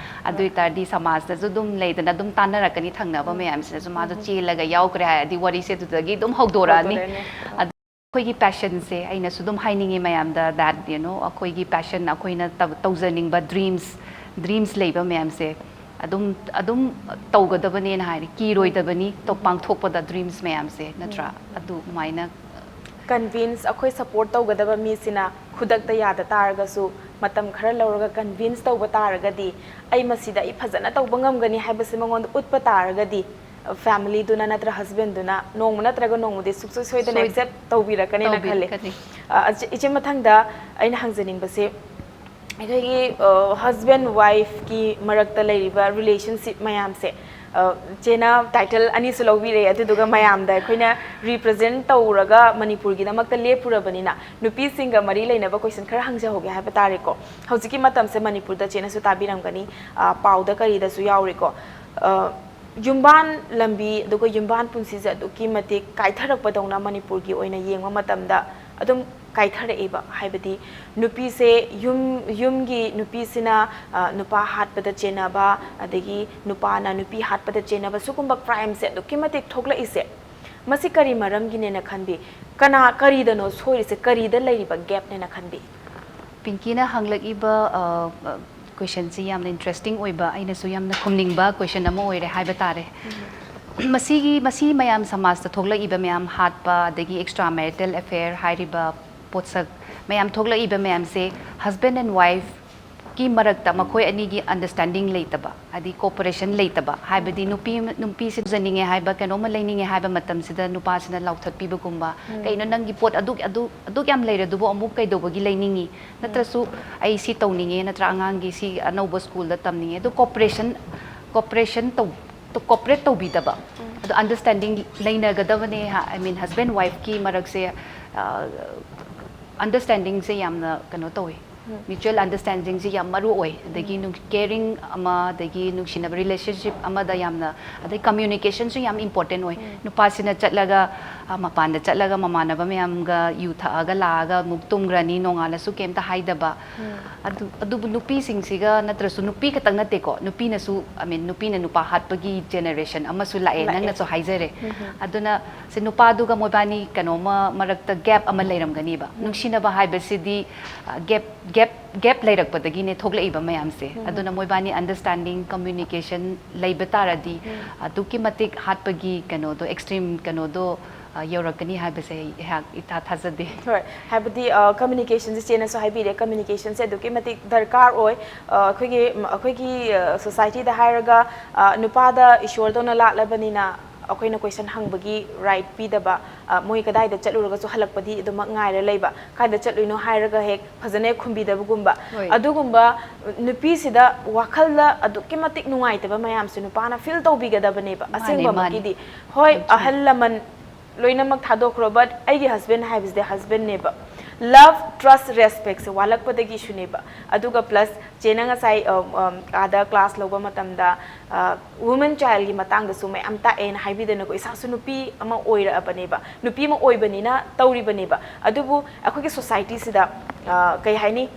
ꯑꯗꯨ ꯑꯣꯏꯇꯥꯔꯗꯤ ꯁꯃꯥꯖꯇꯁꯨ ꯑꯗꯨꯝ ꯂꯩꯗꯅ, ꯑꯗꯨꯝ ꯇꯥꯟꯅꯔꯛꯀꯅꯤ, ꯊꯪꯅꯕ ꯃꯌꯥꯝꯁꯤꯅꯁꯨ ꯃꯥꯗꯣ ꯆꯦꯜꯂꯒ ꯌꯥꯎꯈ꯭ꯔꯦ ꯍꯥꯏꯔꯗꯤ ꯋꯥꯔꯤꯁꯦ ꯑꯗꯨꯗꯒꯤ ꯑꯗꯨꯝ ꯍꯧꯗꯣꯔꯛꯑꯅꯤ꯫ ꯍꯧꯗꯣꯔꯛꯑꯅꯤ꯫ ꯑꯗꯨ ꯑꯩꯈꯣꯏꯒꯤ ꯄꯦꯁꯟꯁꯦ ꯑꯩꯅꯁꯨ ꯑꯗꯨꯝ ꯍꯥꯏꯅꯤꯡꯉꯤ ꯃꯌꯥꯝꯗ, that, you know, ꯑꯩꯈꯣꯏꯒꯤ ꯄꯦꯁꯟ, ꯑꯩꯈꯣꯏꯅ ꯇꯧ-, ꯇꯧꯖꯅꯤꯡꯕ ꯗ꯭ꯔꯤꯝꯁ, ꯗ꯭ꯔꯤꯝꯁ ꯂꯩꯕ ꯃꯌꯥꯝꯁꯦ ꯑꯗꯨꯝ, ꯑꯗꯨꯝ ꯇꯧꯒꯗꯕꯅꯦꯅ ꯍꯥꯏꯔꯦ, ꯀꯤꯔꯣꯏꯗꯕꯅꯤ ꯇꯧ-, ꯄꯥꯡꯊꯣꯛꯄꯗ ꯗ꯭ꯔꯤꯝꯁ ꯃꯌꯥꯝꯁꯦ, ꯅꯠꯇ꯭ꯔꯥ? ꯑꯗꯨꯃꯥꯏꯅ ꯀꯟꯚꯤꯟꯁ, ꯑꯩꯈꯣꯏ ꯁꯄꯣꯔꯠ ꯇꯧꯒꯗꯕ ꯃꯤꯁꯤꯅ ꯈꯨꯗꯛꯇ ꯌꯥꯗ ꯇꯥꯔꯒꯁꯨ, ꯃꯇꯝ ꯈꯔ ꯂꯧꯔꯒ ꯀꯟꯚꯤꯟꯁ ꯇꯧꯕ ꯇꯥꯔꯒꯗꯤ, "ꯑꯩ ꯃꯁꯤꯗ ꯑꯩ ꯐꯖꯅ ꯇꯧꯕ ꯉꯝꯒꯅꯤ" ꯍꯥꯏꯕꯁꯦ ꯃꯉꯣꯟꯗ ꯎꯠꯄ ꯇꯥꯔꯒꯗꯤ, ꯐꯦꯃꯤꯂꯤꯗꯨꯅ ꯅꯠꯇ꯭ꯔ ꯍꯁꯕꯦꯟꯗꯨꯅ ꯅꯣꯡꯃ ꯅꯠꯇ꯭ꯔꯒ ꯅꯣꯡꯃꯗꯤ ꯁꯨꯡꯁꯣꯏ ꯁꯣꯏꯗꯅ ꯁꯣꯏ-, ꯑꯦꯛꯁꯦꯞ ꯇꯧꯕꯤꯔꯛꯀꯅꯤꯅ ꯈꯜꯂꯤ꯫ ꯇꯧꯕꯤꯔꯛꯀꯅꯤ꯫ ꯑ, ꯏꯆꯦ, ꯏꯆꯦ, ꯃꯊꯪꯗ ꯑꯩꯅ ꯍꯪꯖꯅꯤꯡꯕꯁꯦ, ꯑꯩꯈꯣꯏꯒꯤ, ꯑ, ꯍꯁꯕꯦꯟ ꯋꯥꯏꯐꯀꯤ ꯃꯔꯛꯇ ꯂꯩꯔꯤꯕ ꯔꯤꯂꯦꯁꯟꯁꯤꯞ ꯃꯌꯥꯝꯁꯦ, ꯑ, ꯆꯦꯅ ꯇꯥꯏꯇꯜ ꯑꯅꯤꯁꯨ ꯂꯧꯕꯤꯔꯦ, ꯑꯗꯨꯗꯨꯒ ꯃꯌꯥꯝꯗ ꯑꯩꯈꯣꯏꯅ ꯔꯤꯄ꯭ꯔꯖꯦꯟ ꯇꯧꯔꯒ ꯃꯅꯤꯄꯨꯔꯒꯤꯗꯃꯛꯇ ꯂꯦꯞꯄꯨꯔꯕꯅꯤꯅ, ꯅꯨꯄꯤꯁꯤꯡꯒ ꯃꯔꯤ ꯂꯩꯅꯕ ꯀꯣꯏꯁꯟ ꯈꯔ ꯍꯪꯖꯍꯧꯒꯦ ꯍꯥꯏꯕ ꯇꯥꯔꯦꯀꯣ꯫ ꯍꯧꯖꯤꯛꯀꯤ ꯃꯇꯝꯁꯦ ꯃꯅꯤꯄꯨꯔꯗ ꯆꯦꯅꯁꯨ ꯇꯥꯕꯤꯔꯝꯒꯅꯤ, ꯑ, ꯄꯥꯎꯗ ꯀꯔꯤꯗꯁꯨ ꯌꯥꯎꯔꯤꯀꯣ꯫ ꯑ, ꯌꯨꯝꯕꯥꯟ ꯂꯝꯕꯤ, ꯑꯗꯨꯒ ꯌꯨꯝꯕꯥꯟ ꯄꯨꯟꯁꯤꯁꯦ ꯑꯗꯨꯛꯀꯤ ꯃꯇꯤꯛ ꯀꯥꯏꯊꯔꯛꯄꯗꯧꯅ ꯃꯅꯤꯄꯨꯔꯒꯤ ꯑꯣꯏꯅ ꯌꯦꯡꯕ ꯃꯇꯝꯗ ꯑꯗꯨꯝ ꯀꯥꯏꯊꯔꯛꯏꯕ, ꯍꯥꯏꯕꯗꯤ ꯅꯨꯄꯤꯁꯦ ꯌꯨꯝ, ꯌꯨꯝꯒꯤ ꯅꯨꯄꯤꯁꯤꯅ, ꯑ, ꯅꯨꯄꯥ ꯍꯥꯠꯄꯗ ꯆꯦꯟꯅꯕ, ꯑꯗꯒꯤ ꯅꯨꯄꯥꯅ ꯅꯨꯄꯤ ꯍꯥꯠꯄꯗ ꯆꯦꯟꯅꯕ, ꯁꯤꯒꯨꯝꯕ crimeꯁꯦ ꯑꯗꯨꯛꯀꯤ ꯃꯇꯤꯛ ꯊꯣꯛꯂꯛꯏꯁꯦ, ꯃꯁꯤ ꯀꯔꯤ ꯃꯔꯝꯒꯤꯅꯦꯅ ꯈꯟꯕꯤ? ꯀꯅꯥ, ꯀꯔꯤꯗꯅꯣ ꯁꯣꯏꯔꯤꯁꯦ? ꯀꯔꯤꯗ ꯂꯩꯔꯤꯕ gapꯅꯦꯅ ꯈꯟꯕꯤ? ꯄꯤꯡꯀꯤꯅ ꯍꯪꯂꯛꯏꯕ, ꯑ, ꯑ, questionꯁꯤ ꯌꯥꯝꯅ interesting ꯑꯣꯏꯕ, ꯑꯩꯅꯁꯨ ꯌꯥꯝꯅ ꯈꯨꯝꯅꯤꯡꯕ question ꯑꯃ ꯑꯣꯏꯔꯦ ꯍꯥꯏꯕ ꯇꯥꯔꯦ꯫ ꯃꯁꯤꯒꯤ, ꯃꯁꯤ ꯃꯌꯥꯝ ꯁꯃꯥꯖꯇ ꯊꯣꯛꯂꯛꯏꯕ ꯃꯌꯥꯝ, ꯍꯥꯠꯄ, ꯑꯗꯒꯤ extra marital affair ꯍꯥꯏꯔꯤꯕ ꯄꯣꯠꯁꯛ ꯃꯌꯥꯝ ꯊꯣꯛꯂꯛꯏꯕ ꯃꯌꯥꯝꯁꯦ, husband and wifeꯀꯤ ꯃꯔꯛꯇ ꯃꯈꯣꯏ ꯑꯅꯤꯒꯤ understanding ꯂꯩꯇꯕ, ꯍꯥꯏꯗꯤ cooperation ꯂꯩꯇꯕ, ꯍꯥꯏꯕꯗꯤ ꯅꯨꯄꯤ, ꯅꯨꯄꯤꯁꯤ ꯐꯖꯅꯤꯡꯉꯦ ꯍꯥꯏꯕ, ꯀꯩꯅꯣꯝꯃ ꯂꯩꯅꯤꯡꯉꯦ ꯍꯥꯏꯕ ꯃꯇꯝꯁꯤꯗ ꯅꯨꯄꯥꯁꯤꯅ ꯂꯥꯎꯊꯠꯄꯤꯕꯒꯨꯝꯕ, "ꯀꯩꯅꯣ, ꯅꯪꯒꯤ ꯄꯣꯠ ꯑꯗꯨꯛ, ꯑꯗꯨ, ꯑꯗꯨꯛ ꯌꯥꯝ ꯂꯩꯔꯗꯨꯕꯨ ꯑꯃꯨꯛ ꯀꯩꯗꯧꯕꯒꯤ ꯂꯩꯅꯤꯡꯉꯤ? ꯅꯠꯇ꯭ꯔꯁꯨ ꯑꯩ ꯁꯤ ꯇꯧꯅꯤꯡꯉꯦ, ꯅꯠꯇ꯭ꯔ ꯑꯉꯥꯡꯒꯤ ꯁꯤ ꯑꯅꯧꯕ schoolꯗ ꯇꯝꯅꯤꯡꯉꯦ", ꯑꯗꯨ cooperation, cooperation ꯇꯧ, cooperate ꯇꯧꯕꯤꯗꯕ꯫ ꯑꯗꯣ understanding ꯂꯩꯅꯒꯗꯕꯅꯦ, I mean, husband wifeꯀꯤ ꯃꯔꯛꯁꯦ, ꯑ, understandingꯁꯦ ꯌꯥꯝꯅ ꯀꯩꯅꯣ ꯇꯧꯋꯤ꯫ Mutual understandingꯁꯤ ꯌꯥꯝ ꯃꯔꯨ ꯑꯣꯏ꯫ ꯑꯗꯒꯤ ꯅꯨꯡ-, caring ꯑꯃ, ꯑꯗꯒꯤ ꯅꯨꯡꯁꯤꯅꯕ relationship ꯑꯃꯗ ꯌꯥꯝꯅ, ꯑꯗꯩ communicationꯁꯨ ꯌꯥꯝ important ꯑꯣꯏ꯫ ꯅꯨꯄꯥꯁꯤꯅ ꯆꯠꯂꯒ, ꯑ, ꯃꯄꯥꯟꯗ ꯆꯠꯂꯒ ꯃꯃꯥꯟꯅꯕ ꯃꯌꯥꯝꯒ ꯌꯨ ꯊꯛꯑꯒ ꯂꯥꯛꯑꯒ ꯑꯃꯨꯛ ꯇꯨꯝꯈ꯭ꯔꯅꯤ, ꯅꯣꯡꯉꯥꯜꯂꯁꯨ ꯀꯩꯝꯇ ꯍꯥꯏꯗꯕ꯫ ꯑꯗꯨ, ꯑꯗꯨꯕꯨ ꯅꯨꯄꯤꯁꯤꯡꯁꯤꯒ ꯅꯠꯇ꯭ꯔꯁꯨ, ꯅꯨꯄꯤ ꯈꯛꯇꯪ ꯅꯠꯇꯦꯀꯣ, ꯅꯨꯄꯤꯅꯁꯨ, I mean, ꯅꯨꯄꯤꯅ ꯅꯨꯄꯥ ꯍꯥꯠꯄꯒꯤ generation ꯑꯃꯁꯨ ꯂꯥꯛꯑꯦ, ꯂꯥꯛꯑꯦ꯫ ꯅꯪꯅꯁꯨ ꯍꯥꯏꯖꯔꯦ꯫ ꯑꯗꯨꯅ ꯁꯤ ꯅꯨꯄꯥꯗꯨꯒ ꯃꯣꯏꯕꯥꯅꯤ ꯀꯩꯅꯣꯝꯃ ꯃꯔꯛꯇ gap ꯑꯃ ꯂꯩꯔꯝꯒꯅꯤꯕ꯫ ꯅꯨꯡꯁꯤꯅꯕ ꯍꯥꯏꯕꯁꯤꯗꯤ, ꯑ, gap, gap, gap ꯂꯩꯔꯛꯄꯗꯒꯤꯅꯦ ꯊꯣꯛꯂꯛꯏꯕ ꯃꯌꯥꯝꯁꯦ꯫ ꯑꯗꯨꯅ ꯃꯣꯏꯕꯥꯅꯤ understanding, communication ꯂꯩꯕ ꯇꯥꯔꯗꯤ ꯑꯗꯨꯛꯀꯤ ꯃꯇꯤꯛ ꯍꯥꯠꯄꯒꯤ ꯀꯩꯅꯣꯗꯣ, extreme ꯀꯩꯅꯣꯗꯣ, ꯑ, ꯌꯧꯔꯛꯀꯅꯤ ꯍꯥꯏꯕꯁꯦ ꯑꯩ, ꯑꯩꯍꯥꯛ ꯏꯊꯥ ꯊꯥꯖꯗꯦ꯫ ꯍꯣꯏ, ꯍꯥꯏꯕꯗꯤ, ꯑ, communicationꯁꯦ ꯆꯦꯅꯁꯨ ꯍꯥꯏꯕꯤꯔꯦ, communicationꯁꯦ ꯑꯗꯨꯛꯀꯤ ꯃꯇꯤꯛ ꯗꯔꯀꯥꯔ ꯑꯣꯏ꯫ ꯑ, ꯑꯩꯈꯣꯏꯒꯤ, ꯑꯩꯈꯣꯏꯒꯤ, ꯑ, societyꯗ ꯍꯥꯏꯔꯒ, ꯑ, ꯅꯨꯄꯥꯗ ꯏꯁꯣꯔꯗꯧꯅ ꯂꯥꯠꯂꯕꯅꯤꯅ ꯑꯩꯈꯣꯏꯅ question ꯍꯪꯕꯒꯤ right ꯄꯤꯗꯕ, ꯑ, ꯃꯣꯏ ꯀꯗꯥꯏꯗ ꯆꯠꯂꯨꯔꯒꯁꯨ ꯍꯜꯂꯛꯄꯗꯤ ꯑꯗꯨꯃꯛ ꯉꯥꯏꯔ ꯂꯩꯕ, ꯀꯥꯏꯗ ꯆꯠꯂꯨꯏꯅꯣ ꯍꯥꯏꯔꯒ ꯍꯦꯛ ꯐꯖꯅ ꯍꯦꯛ ꯈꯨꯝꯕꯤꯗꯕꯒꯨꯝꯕ, ꯍꯣꯏ꯫ ꯑꯗꯨꯒꯨꯝꯕ ꯅꯨꯄꯤꯁꯤꯗ ꯋꯥꯈꯜꯗ ꯑꯗꯨꯛꯀꯤ ꯃꯇꯤꯛ ꯅꯨꯡꯉꯥꯏꯇꯕ ꯃꯌꯥꯝꯁꯦ ꯅꯨꯄꯥꯅ feel ꯇꯧꯕꯤꯒꯗꯕꯅꯦꯕ꯫ ꯃꯥꯅꯦ, ꯃꯥꯅꯦ꯫ ꯑꯁꯦꯡꯕꯃꯛꯀꯤꯗꯤ, ꯍꯣꯏ, ꯌꯥꯝ ꯆꯨꯝꯃꯦ꯫ ꯑꯍꯜ ꯂꯃꯟ ꯂꯣꯏꯅꯃꯛ ꯊꯥꯗꯣꯛꯈ꯭ꯔꯣ, but ꯑꯩꯒꯤ husband ꯍꯥꯏꯕꯁꯤꯗꯤ husbandꯅꯦꯕ꯫ Love, trust, respectꯁꯦ ꯋꯥꯠꯂꯛꯄꯗꯒꯤꯁꯨꯅꯦꯕ꯫ ꯑꯗꯨꯒ plus ꯆꯦꯅ ꯉꯁꯥꯏ ꯑ, ꯑ, ꯑꯥꯗ class ꯂꯧꯕ ꯃꯇꯝꯗ woman childꯀꯤ ꯃꯇꯥꯡꯗꯁꯨ ꯃꯌꯥꯝ ꯇꯥꯛꯑꯦꯅ ꯍꯥꯏꯕꯤꯗꯅꯀꯣ, ꯏꯁꯥꯁꯨ ꯅꯨꯄꯤ ꯑꯃ ꯑꯣꯏꯔꯛꯑꯕꯅꯦꯕ, ꯅꯨꯄꯤ ꯑꯃ ꯑꯣꯏꯕꯅꯤꯅ ꯇꯧꯔꯤꯕꯅꯦꯕ꯫ ꯑꯗꯨꯕꯨ ꯑꯩꯈꯣꯏꯒꯤ societyꯁꯤꯗ ꯑ, ꯀꯩ ꯍꯥꯏꯅꯤ,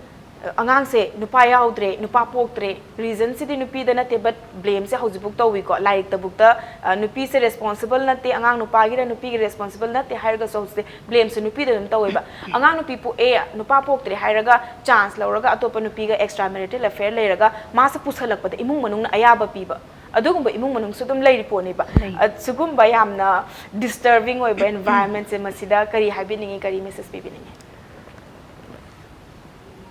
ꯑꯉꯥꯡꯁꯦ ꯅꯨꯄꯥ ꯌꯥꯎꯗ꯭ꯔꯦ, ꯅꯨꯄꯥ ꯄꯣꯛꯇ꯭ꯔꯦ, reasonꯁꯤꯗꯤ ꯅꯨꯄꯤꯗ ꯅꯠꯇꯦ, but blameꯁꯦ ꯍꯧꯖꯤꯛꯐꯥꯎ ꯇꯧꯏꯀꯣ꯫ ꯂꯥꯏꯔꯤꯛꯇꯕꯨꯛꯇ ꯑ, ꯅꯨꯄꯤꯁꯦ responsible ꯅꯠꯇꯦ, ꯑꯉꯥꯡ ꯅꯨꯄꯥꯒꯤꯔ ꯅꯨꯄꯤꯒꯤ responsible ꯅꯠꯇꯦ ꯍꯥꯏꯔꯒꯁꯨ ꯍꯧꯖꯤꯛꯁꯦ blameꯁꯦ ꯅꯨꯄꯤꯗ ꯑꯗꯨꯝ ꯇꯧꯋꯦꯕ꯫ ꯑꯉꯥꯡ ꯅꯨꯄꯤ ꯄꯣꯛꯑꯦ, ꯅꯨꯄꯥ ꯄꯣꯛꯇ꯭ꯔꯦ ꯍꯥꯏꯔꯒ chance ꯂꯧꯔꯒ ꯑꯇꯣꯞꯄ ꯅꯨꯄꯤꯒ extra marital affair ꯂꯩꯔꯒ ꯃꯥꯁꯦ ꯄꯨꯁꯜꯂꯛꯄꯗ ꯏꯃꯨꯡ ꯃꯅꯨꯡꯅ ꯑꯌꯥꯕ ꯄꯤꯕ, ꯑꯗꯨꯒꯨꯝꯕ ꯏꯃꯨꯡ ꯃꯅꯨꯡꯁꯨ ꯑꯗꯨꯝ ꯂꯩꯔꯤ ꯄꯣꯠꯅꯦꯕ꯫ ꯂꯩ꯫ ꯑ, ꯁꯤꯒꯨꯝꯕ ꯌꯥꯝꯅ disturbing ꯑꯣꯏꯕ environmentꯁꯦ, ꯃꯁꯤꯗ ꯀꯔꯤ ꯍꯥꯏꯕꯤꯅꯤꯡꯉꯤ, ꯀꯔꯤ message ꯄꯤꯕꯤꯅꯤꯡꯉꯤ?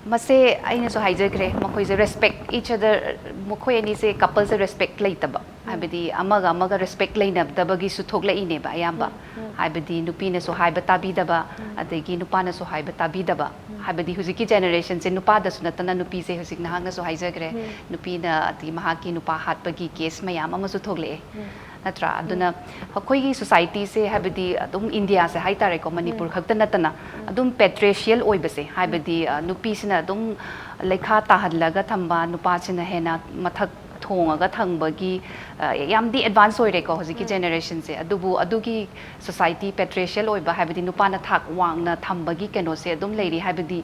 ꯃꯁꯦ ꯑꯩꯅꯁꯨ ꯍꯥꯏꯖꯈ꯭ꯔꯦ, ꯃꯈꯣꯏꯁꯦ respect each other, ꯃꯈꯣꯏ ꯑꯅꯤꯁꯦ coupleꯁꯦ respect ꯂꯩꯇꯕ, ꯎꯝ꯫ ꯍꯥꯏꯕꯗꯤ ꯑꯃꯒ ꯑꯃꯒ respect ꯂꯩꯅꯗꯕꯒꯤꯁꯨ ꯊꯣꯛꯂꯛꯏꯅꯦꯕ ꯑꯌꯥꯝꯕ꯫ ꯎꯝ, ꯎꯝ꯫ ꯍꯥꯏꯕꯗꯤ ꯅꯨꯄꯤꯅꯁꯨ ꯍꯥꯏꯕ ꯇꯥꯕꯤꯗꯕ, ꯎꯝ꯫ ꯑꯗꯒꯤ ꯅꯨꯄꯥꯅꯁꯨ ꯍꯥꯏꯕ ꯇꯥꯕꯤꯗꯕ꯫ ꯎꯝ꯫ ꯍꯥꯏꯕꯗꯤ ꯍꯧꯖꯤꯛꯀꯤ generationꯁꯦ ꯅꯨꯄꯥꯗꯁꯨ ꯅꯠꯇꯅ ꯅꯨꯄꯤꯁꯦ, ꯍꯧꯖꯤꯛ ꯅꯍꯥꯛꯅꯁꯨ ꯍꯥꯏꯖꯈ꯭ꯔꯦ, ꯎꯝ꯫ ꯅꯨꯄꯤꯅ ꯑꯗꯒꯤ ꯃꯍꯥꯛꯀꯤ ꯅꯨꯄꯥ ꯍꯥꯠꯄꯒꯤ case ꯃꯌꯥꯝ ꯑꯃꯁꯨ ꯊꯣꯛꯂꯛꯑꯦ꯫ ꯎꯝ꯫ ꯅꯠꯇ꯭ꯔꯥ? ꯑꯗꯨꯅ ꯎꯝ꯫ ꯑꯩꯈꯣꯏꯒꯤ societyꯁꯦ, ꯍꯥꯏꯕꯗꯤ ꯑꯗꯨꯝ Indiaꯁꯦ ꯍꯥꯏꯇꯥꯔꯦꯀꯣ, ꯃꯅꯤꯄꯨꯔ ꯎꯝ꯫ ꯈꯛꯇ ꯅꯠꯇꯅ, ꯎꯝ꯫ ꯑꯗꯨꯝ patriarchal ꯑꯣꯏꯕꯁꯦ, ꯎꯝ꯫ ꯍꯥꯏꯕꯗꯤ, ꯑ, ꯅꯨꯄꯤꯁꯤꯅ ꯑꯗꯨꯝ ꯂꯩꯈꯥ ꯇꯥꯍꯜꯂꯒ ꯊꯝꯕ, ꯅꯨꯄꯥꯁꯤꯅ ꯍꯦꯟꯅ ꯃꯊꯛ ꯊꯣꯡꯉꯒ ꯊꯝꯕꯒꯤ, ꯑ, ꯌꯥꯝꯗꯤ advance ꯑꯣꯏꯔꯦꯀꯣ ꯍꯧꯖꯤꯛꯀꯤ ꯎꯝ꯫ Generationꯁꯦ꯫ ꯑꯗꯨꯕꯨ ꯑꯗꯨꯒꯤ society patriarchal ꯑꯣꯏꯕ, ꯍꯥꯏꯕꯗꯤ ꯅꯨꯄꯥꯅ ꯊꯥꯛ ꯋꯥꯡꯅ ꯊꯝꯕꯒꯤ ꯀꯩꯅꯣꯁꯦ ꯑꯗꯨꯝ ꯂꯩꯔꯤ꯫ ꯍꯥꯏꯕꯗꯤ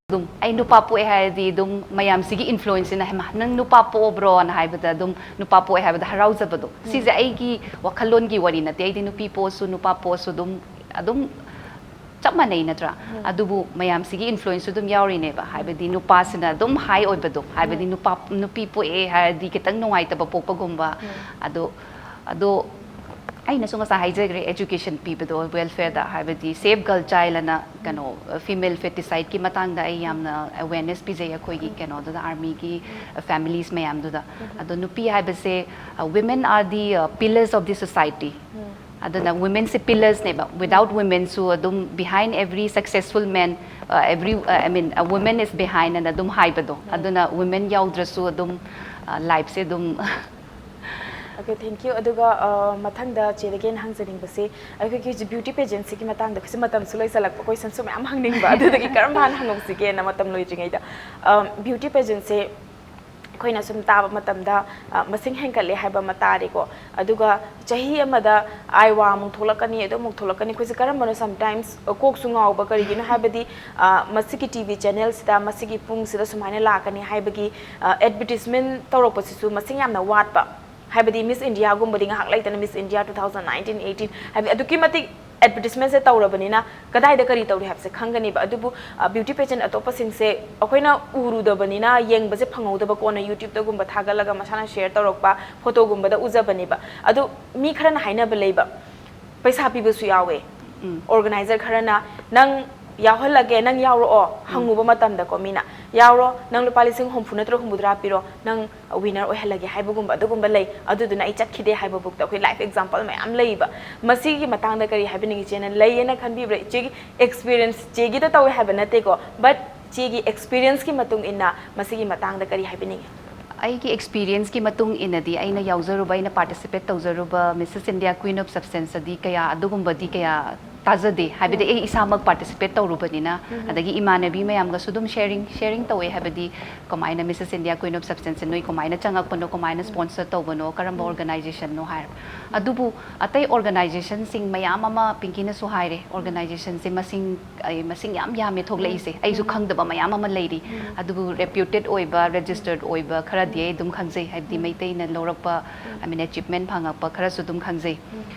ꯑꯗꯨꯝ, "ꯑꯩ ꯅꯨꯄꯥ ꯄꯣꯛꯑꯦ" ꯍꯥꯏꯔꯗꯤ ꯑꯗꯨꯝ ꯃꯌꯥꯝꯁꯤꯒꯤ influenceꯁꯤꯅ, "ꯍꯩꯃꯥ, ꯅꯪ ꯅꯨꯄꯥ ꯄꯣꯛꯑꯕ꯭ꯔꯣꯅ?" ꯍꯥꯏꯕꯗ ꯑꯗꯨꯝ ꯅꯨꯄꯥ ꯄꯣꯛꯑꯦ ꯍꯥꯏꯕꯗ ꯍꯔꯥꯎꯖꯕꯗꯣ꯫ ꯎꯝ꯫ ꯁꯤꯁꯦ ꯑꯩꯒꯤ ꯋꯥꯈꯜꯂꯣꯟꯒꯤ ꯋꯥꯔꯤ ꯅꯠꯇꯦ, ꯑꯩꯗꯤ ꯅꯨꯄꯤ ꯄꯣꯛꯑꯁꯨ ꯅꯨꯄꯥ ꯄꯣꯛꯑꯁꯨ ꯑꯗꯨꯝ, ꯑꯗꯨꯝ ꯆꯞ ꯃꯥꯟꯅꯩ, ꯅꯠꯇ꯭ꯔꯥ? ꯎꯝ꯫ ꯑꯗꯨꯕꯨ ꯃꯌꯥꯝꯁꯤꯒꯤ influenceꯁꯨ ꯑꯗꯨꯝ ꯌꯥꯎꯔꯤꯅꯦꯕ, ꯍꯥꯏꯕꯗꯤ ꯅꯨꯄꯥꯁꯤꯅ ꯑꯗꯨꯝ high ꯑꯣꯏꯕꯗꯣ, ꯍꯥꯏꯕꯗꯤ ꯎꯝ꯫ ꯅꯨꯄꯥ, ꯅꯨꯄꯤ ꯄꯣꯛꯑꯦ ꯍꯥꯏꯔꯗꯤ ꯈꯤꯇꯪ ꯅꯨꯡꯉꯥꯏꯇꯕ ꯄꯣꯛꯄꯒꯨꯝꯕ꯫ ꯎꯝ꯫ ꯑꯗꯣ, ꯑꯗꯣ ꯑꯩꯅꯁꯨ ꯉꯁꯥꯏ ꯍꯥꯏꯖꯈ꯭ꯔꯦ, education ꯄꯤꯕꯗꯣ welfareꯗ, ꯎꯝ꯫ ꯍꯥꯏꯕꯗꯤ Save Girl Child ꯑꯅ, ꯎꯝ꯫ ꯀꯩꯅꯣ, female faticideꯀꯤ ꯃꯇꯥꯡꯗ ꯑꯩ ꯎꯝ꯫ ꯌꯥꯝꯅ awareness ꯄꯤꯖꯩ ꯑꯩꯈꯣꯏꯒꯤ ꯎꯝ꯫ ꯀꯩꯅꯣꯗꯨꯗ, armyꯒꯤ ꯎꯝ꯫ families ꯃꯌꯥꯝꯗꯨꯗ꯫ ꯎꯝ꯫ ꯑꯗꯣ ꯅꯨꯄꯤ ꯍꯥꯏꯕꯁꯦ, uh, women are the, uh, pillars of the society꯫ ꯎꯝ꯫ ꯑꯗꯨꯅ womenꯁꯦ pillarsꯅꯦꯕ꯫ Without ꯎꯝ꯫ Womenꯁꯨ ꯑꯗꯨꯝ behind every successful man, uh, every, uh, I mean, a woman is behind ꯑꯅ ꯑꯗꯨꯝ ꯍꯥꯏꯕꯗꯣ꯫ ꯎꯝ꯫ ꯑꯗꯨꯅ women ꯌꯥꯎꯗ꯭ꯔꯁꯨ ꯑꯗꯨꯝ, uh, lifeꯁꯦ ꯑꯗꯨꯝ Okay, thank you. ꯑꯗꯨꯒ ꯑ, ꯃꯊꯪꯗ ꯆꯦꯗꯒꯤ ꯑꯩꯅ ꯍꯪꯖꯅꯤꯡꯕꯁꯤ, ꯑꯩꯈꯣꯏꯒꯤ ꯍꯧꯖꯤꯛ beauty pageantꯁꯤꯒꯤ ꯃꯇꯥꯡꯗ ꯍꯧꯖꯤꯛ ꯃꯇꯝꯁꯨ ꯂꯣꯏꯁꯤꯜꯂꯛꯄ, questionꯁꯨ ꯃꯌꯥꯝ ꯍꯪꯅꯤꯡꯕ, ꯑꯗꯨꯗꯒꯤ ꯀꯔꯝꯕ ꯍꯥꯟꯅ ꯍꯪꯍꯧꯁꯤꯒꯦꯅ ꯃꯇꯝ ꯂꯣꯏꯗ꯭ꯔꯤꯉꯩꯗ꯫ ꯑ, beauty pageantꯁꯦ ꯑꯩꯈꯣꯏꯅ ꯁꯨꯝ ꯇꯥꯕ ꯃꯇꯝꯗ ꯑ, ꯃꯁꯤꯡ ꯍꯦꯟꯒꯠꯂꯦ ꯍꯥꯏꯕ ꯑꯃ ꯇꯥꯔꯦꯀꯣ꯫ ꯑꯗꯨꯒ ꯆꯍꯤ ꯑꯃꯗ ꯑꯥꯏꯋꯥ ꯑꯃꯨꯛ ꯊꯣꯛꯂꯛꯀꯅꯤ, ꯑꯗꯨ ꯑꯃꯨꯛ ꯊꯣꯛꯂꯛꯀꯅꯤ꯫ ꯑꯩꯈꯣꯏꯁꯦ ꯀꯔꯝꯕꯅꯣ sometimes ꯀꯣꯛꯁꯨ ꯉꯥꯎꯕ, ꯀꯔꯤꯒꯤꯅꯣ ꯍꯥꯏꯕꯗꯤ ꯑ, ꯃꯁꯤꯒꯤ ꯇꯤ ꯚꯤ ꯆꯦꯅꯦꯜꯁꯤꯗ ꯃꯁꯤꯒꯤ ꯄꯨꯡꯁꯤꯗ ꯁꯨꯃꯥꯏꯅ ꯂꯥꯛꯀꯅꯤ ꯍꯥꯏꯕꯒꯤ ꯑꯦꯗꯚꯔꯇꯤꯁꯃꯦꯟ ꯇꯧꯔꯛꯄꯁꯤꯁꯨ ꯃꯁꯤꯡ ꯌꯥꯝꯅ ꯋꯥꯠꯄ꯫ ꯍꯥꯏꯕꯗꯤ ꯃꯤꯁ ꯏꯟꯗꯤꯌꯥꯒꯨꯝꯕꯗꯤ ꯉꯥꯏꯍꯥꯛ ꯂꯩꯇꯅ Miss India two thousand nineteen eighteen ꯍꯥꯏꯕꯗꯤ ꯑꯗꯨꯛꯀꯤ ꯃꯇꯤꯛ ꯑꯦꯗꯚꯔꯇꯤꯁꯃꯦꯟꯁꯦ ꯇꯧꯔꯕꯅꯤꯅ ꯀꯗꯥꯏꯗ ꯀꯔꯤ ꯇꯧꯔꯤ ꯍꯥꯏꯕꯁꯦ ꯈꯪꯒꯅꯤꯕ꯫ ꯑꯗꯨꯕꯨ ꯕ꯭ꯌꯨꯇꯤ ꯄꯦꯖꯦꯟ ꯑꯇꯣꯞꯄꯁꯤꯡꯁꯦ ꯑꯩꯈꯣꯏꯅ ꯎꯔꯨꯗꯕꯅꯤꯅ ꯌꯦꯡꯕꯁꯦ ꯐꯪꯍꯧꯗꯕ, ꯀꯣꯟꯅ ꯌꯨꯇ꯭ꯌꯨꯕꯇꯒꯨꯝꯕ ꯊꯥꯒꯠꯂꯒ ꯃꯁꯥꯅ ꯁꯦꯌꯔ ꯇꯧꯔꯛꯄ ꯐꯣꯇꯣꯒꯨꯝꯕꯗ ꯎꯖꯕꯅꯦꯕ꯫ ꯑꯗꯨ ꯃꯤ ꯈꯔꯅ ꯍꯥꯏꯅꯕ ꯂꯩꯕ, ꯄꯩꯁꯥ ꯄꯤꯕꯁꯨ ꯌꯥꯎꯋꯦ꯫ ꯎꯝ꯫ ꯑꯣꯔꯒꯅꯥꯏꯖꯔ ꯈꯔꯅ ꯅꯪ ꯌꯥꯎꯍꯜꯂꯒꯦ, ꯅꯪ ꯌꯥꯎꯔꯛꯑꯣ, ꯍꯪꯉꯨꯕ ꯃꯇꯝꯗꯀꯣ ꯃꯤꯅ, "ꯌꯥꯎꯔꯣ, ꯅꯪ ꯂꯨꯄꯥ ꯂꯤꯁꯤꯡ ꯍꯨꯝꯐꯨ ꯅꯠꯇ꯭ꯔꯒ ꯍꯨꯝꯐꯨꯇꯔꯥ ꯄꯤꯔꯣ, ꯅꯪ ꯋꯤꯅꯔ ꯑꯣꯏꯍꯜꯂꯒꯦ" ꯍꯥꯏꯕꯒꯨꯝꯕ ꯑꯗꯨꯒꯨꯝꯕ ꯂꯩ꯫ ꯑꯗꯨꯗꯨꯅ ꯑꯩ ꯆꯠꯈꯤꯗꯦ ꯍꯥꯏꯕ ꯕꯨꯛꯇ ꯑꯩꯈꯣꯏ ꯂꯥꯏꯐ ꯑꯦꯛꯖꯥꯝꯄꯜ ꯃꯌꯥꯝ ꯂꯩꯕ꯫ ꯃꯁꯤꯒꯤ ꯃꯇꯥꯡꯗ ꯀꯔꯤ ꯍꯥꯏꯕꯤꯅꯤꯡꯉꯤ? ꯏꯆꯦꯅ ꯂꯩꯌꯦꯅ ꯈꯟꯕꯤꯕ꯭ꯔꯥ? ꯏꯆꯦꯒꯤ ꯑꯦꯛꯁꯄꯤꯔꯤꯌꯦꯟꯁ, ꯆꯦꯒꯤꯗ ꯇꯧꯋꯦ ꯍꯥꯏꯕ ꯅꯠꯇꯦꯀꯣ, ꯕꯠ ꯆꯦꯒꯤ ꯑꯦꯛꯁꯄꯤꯔꯤꯌꯦꯟꯁꯀꯤ ꯃꯇꯨꯡ ꯏꯟꯅ ꯃꯁꯤꯒꯤ ꯃꯇꯥꯡꯗ ꯀꯔꯤ ꯍꯥꯏꯕꯤꯅꯤꯡꯉꯤ? ꯑꯩꯒꯤ ꯑꯦꯛꯁꯄꯤꯔꯤꯌꯦꯟꯁꯀꯤ ꯃꯇꯨꯡ ꯏꯟꯅꯗꯤ, ꯑꯩꯅ ꯌꯥꯎꯖꯔꯨꯕ, ꯑꯩꯅ ꯄꯥꯔꯇꯤꯁꯤꯄꯦꯠ ꯇꯧꯖꯔꯨꯕ ꯃꯤꯁꯦꯁ ꯏꯟꯗꯤꯌꯥ ꯀ꯭ꯋꯤꯟ ꯑꯣꯐ ꯁꯕꯁꯇꯦꯟꯁꯇꯗꯤ ꯀꯌꯥ, ꯑꯗꯨꯒꯨꯝꯕꯗꯤ ꯀꯌꯥ ꯇꯥꯖꯗꯦ꯫ ꯍꯥꯏꯕꯗꯤ ꯑꯩ ꯏꯁꯥꯃꯛ ꯄꯥꯔꯇꯤꯁꯤꯄꯦꯠ ꯇꯧꯔꯨꯕꯅꯤꯅ, ꯑꯗꯒꯤ ꯏꯃꯥꯟꯅꯕꯤ ꯃꯌꯥꯝꯒꯁꯨ ꯑꯗꯨꯝ ꯁꯦꯌꯔꯤꯡ, ꯁꯦꯌꯔꯤꯡ ꯇꯧꯋꯦ꯫ ꯍꯥꯏꯕꯗꯤ ꯀꯃꯥꯏꯅ ꯃꯤꯁꯦꯁ ꯏꯟꯗꯤꯌꯥ ꯀ꯭ꯋꯤꯟ ꯑꯣꯐ ꯁꯕꯁꯇꯦꯟꯁꯁꯦ ꯅꯣꯏ ꯀꯃꯥꯏꯅ ꯆꯪꯉꯛꯄꯅꯣ, ꯀꯃꯥꯏꯅ ꯁ꯭ꯄꯣꯟꯁꯔ ꯇꯧꯕꯅꯣ, ꯀꯔꯝꯕ ꯑꯣꯔꯒꯅꯥꯏꯖꯦꯁꯟꯅꯣ ꯍꯥꯏꯔ꯫ ꯑꯗꯨꯕꯨ ꯑꯇꯩ ꯑꯣꯔꯒꯅꯥꯏꯖꯦꯁꯟꯁꯤꯡ ꯃꯌꯥꯝ ꯑꯃ, ꯄꯤꯡꯀꯤꯅꯁꯨ ꯍꯥꯏꯔꯦ, ꯑꯣꯔꯒꯅꯥꯏꯖꯦꯁꯟꯁꯦ ꯃꯁꯤꯡ, ꯑꯩ, ꯃꯁꯤꯡ ꯌꯥꯝ ꯌꯥꯝꯃꯦ ꯊꯣꯛꯂꯛꯏꯁꯦ꯫ ꯑꯩꯁꯨ ꯈꯪꯗꯕ ꯃꯌꯥꯝ ꯑꯃ ꯂꯩꯔꯤ꯫ ꯑꯗꯨꯕꯨ ꯔꯦꯄ꯭ꯌꯨꯇꯦꯠ ꯑꯣꯏꯕ, ꯔꯦꯖꯤꯁꯇꯔꯠ ꯑꯣꯏꯕ ꯈꯔꯗꯤ ꯑꯩ ꯑꯗꯨꯝ ꯈꯪꯖꯩ꯫ ꯍꯥꯏꯕꯗꯤ ꯃꯩꯇꯩꯅ ꯂꯧꯔꯛꯄ, I mean, ꯑꯦꯆꯤꯞꯃꯦꯟ ꯐꯪꯉꯛꯄ ꯈꯔꯁꯨ ꯑꯗꯨꯝ ꯈꯪꯖꯩ꯫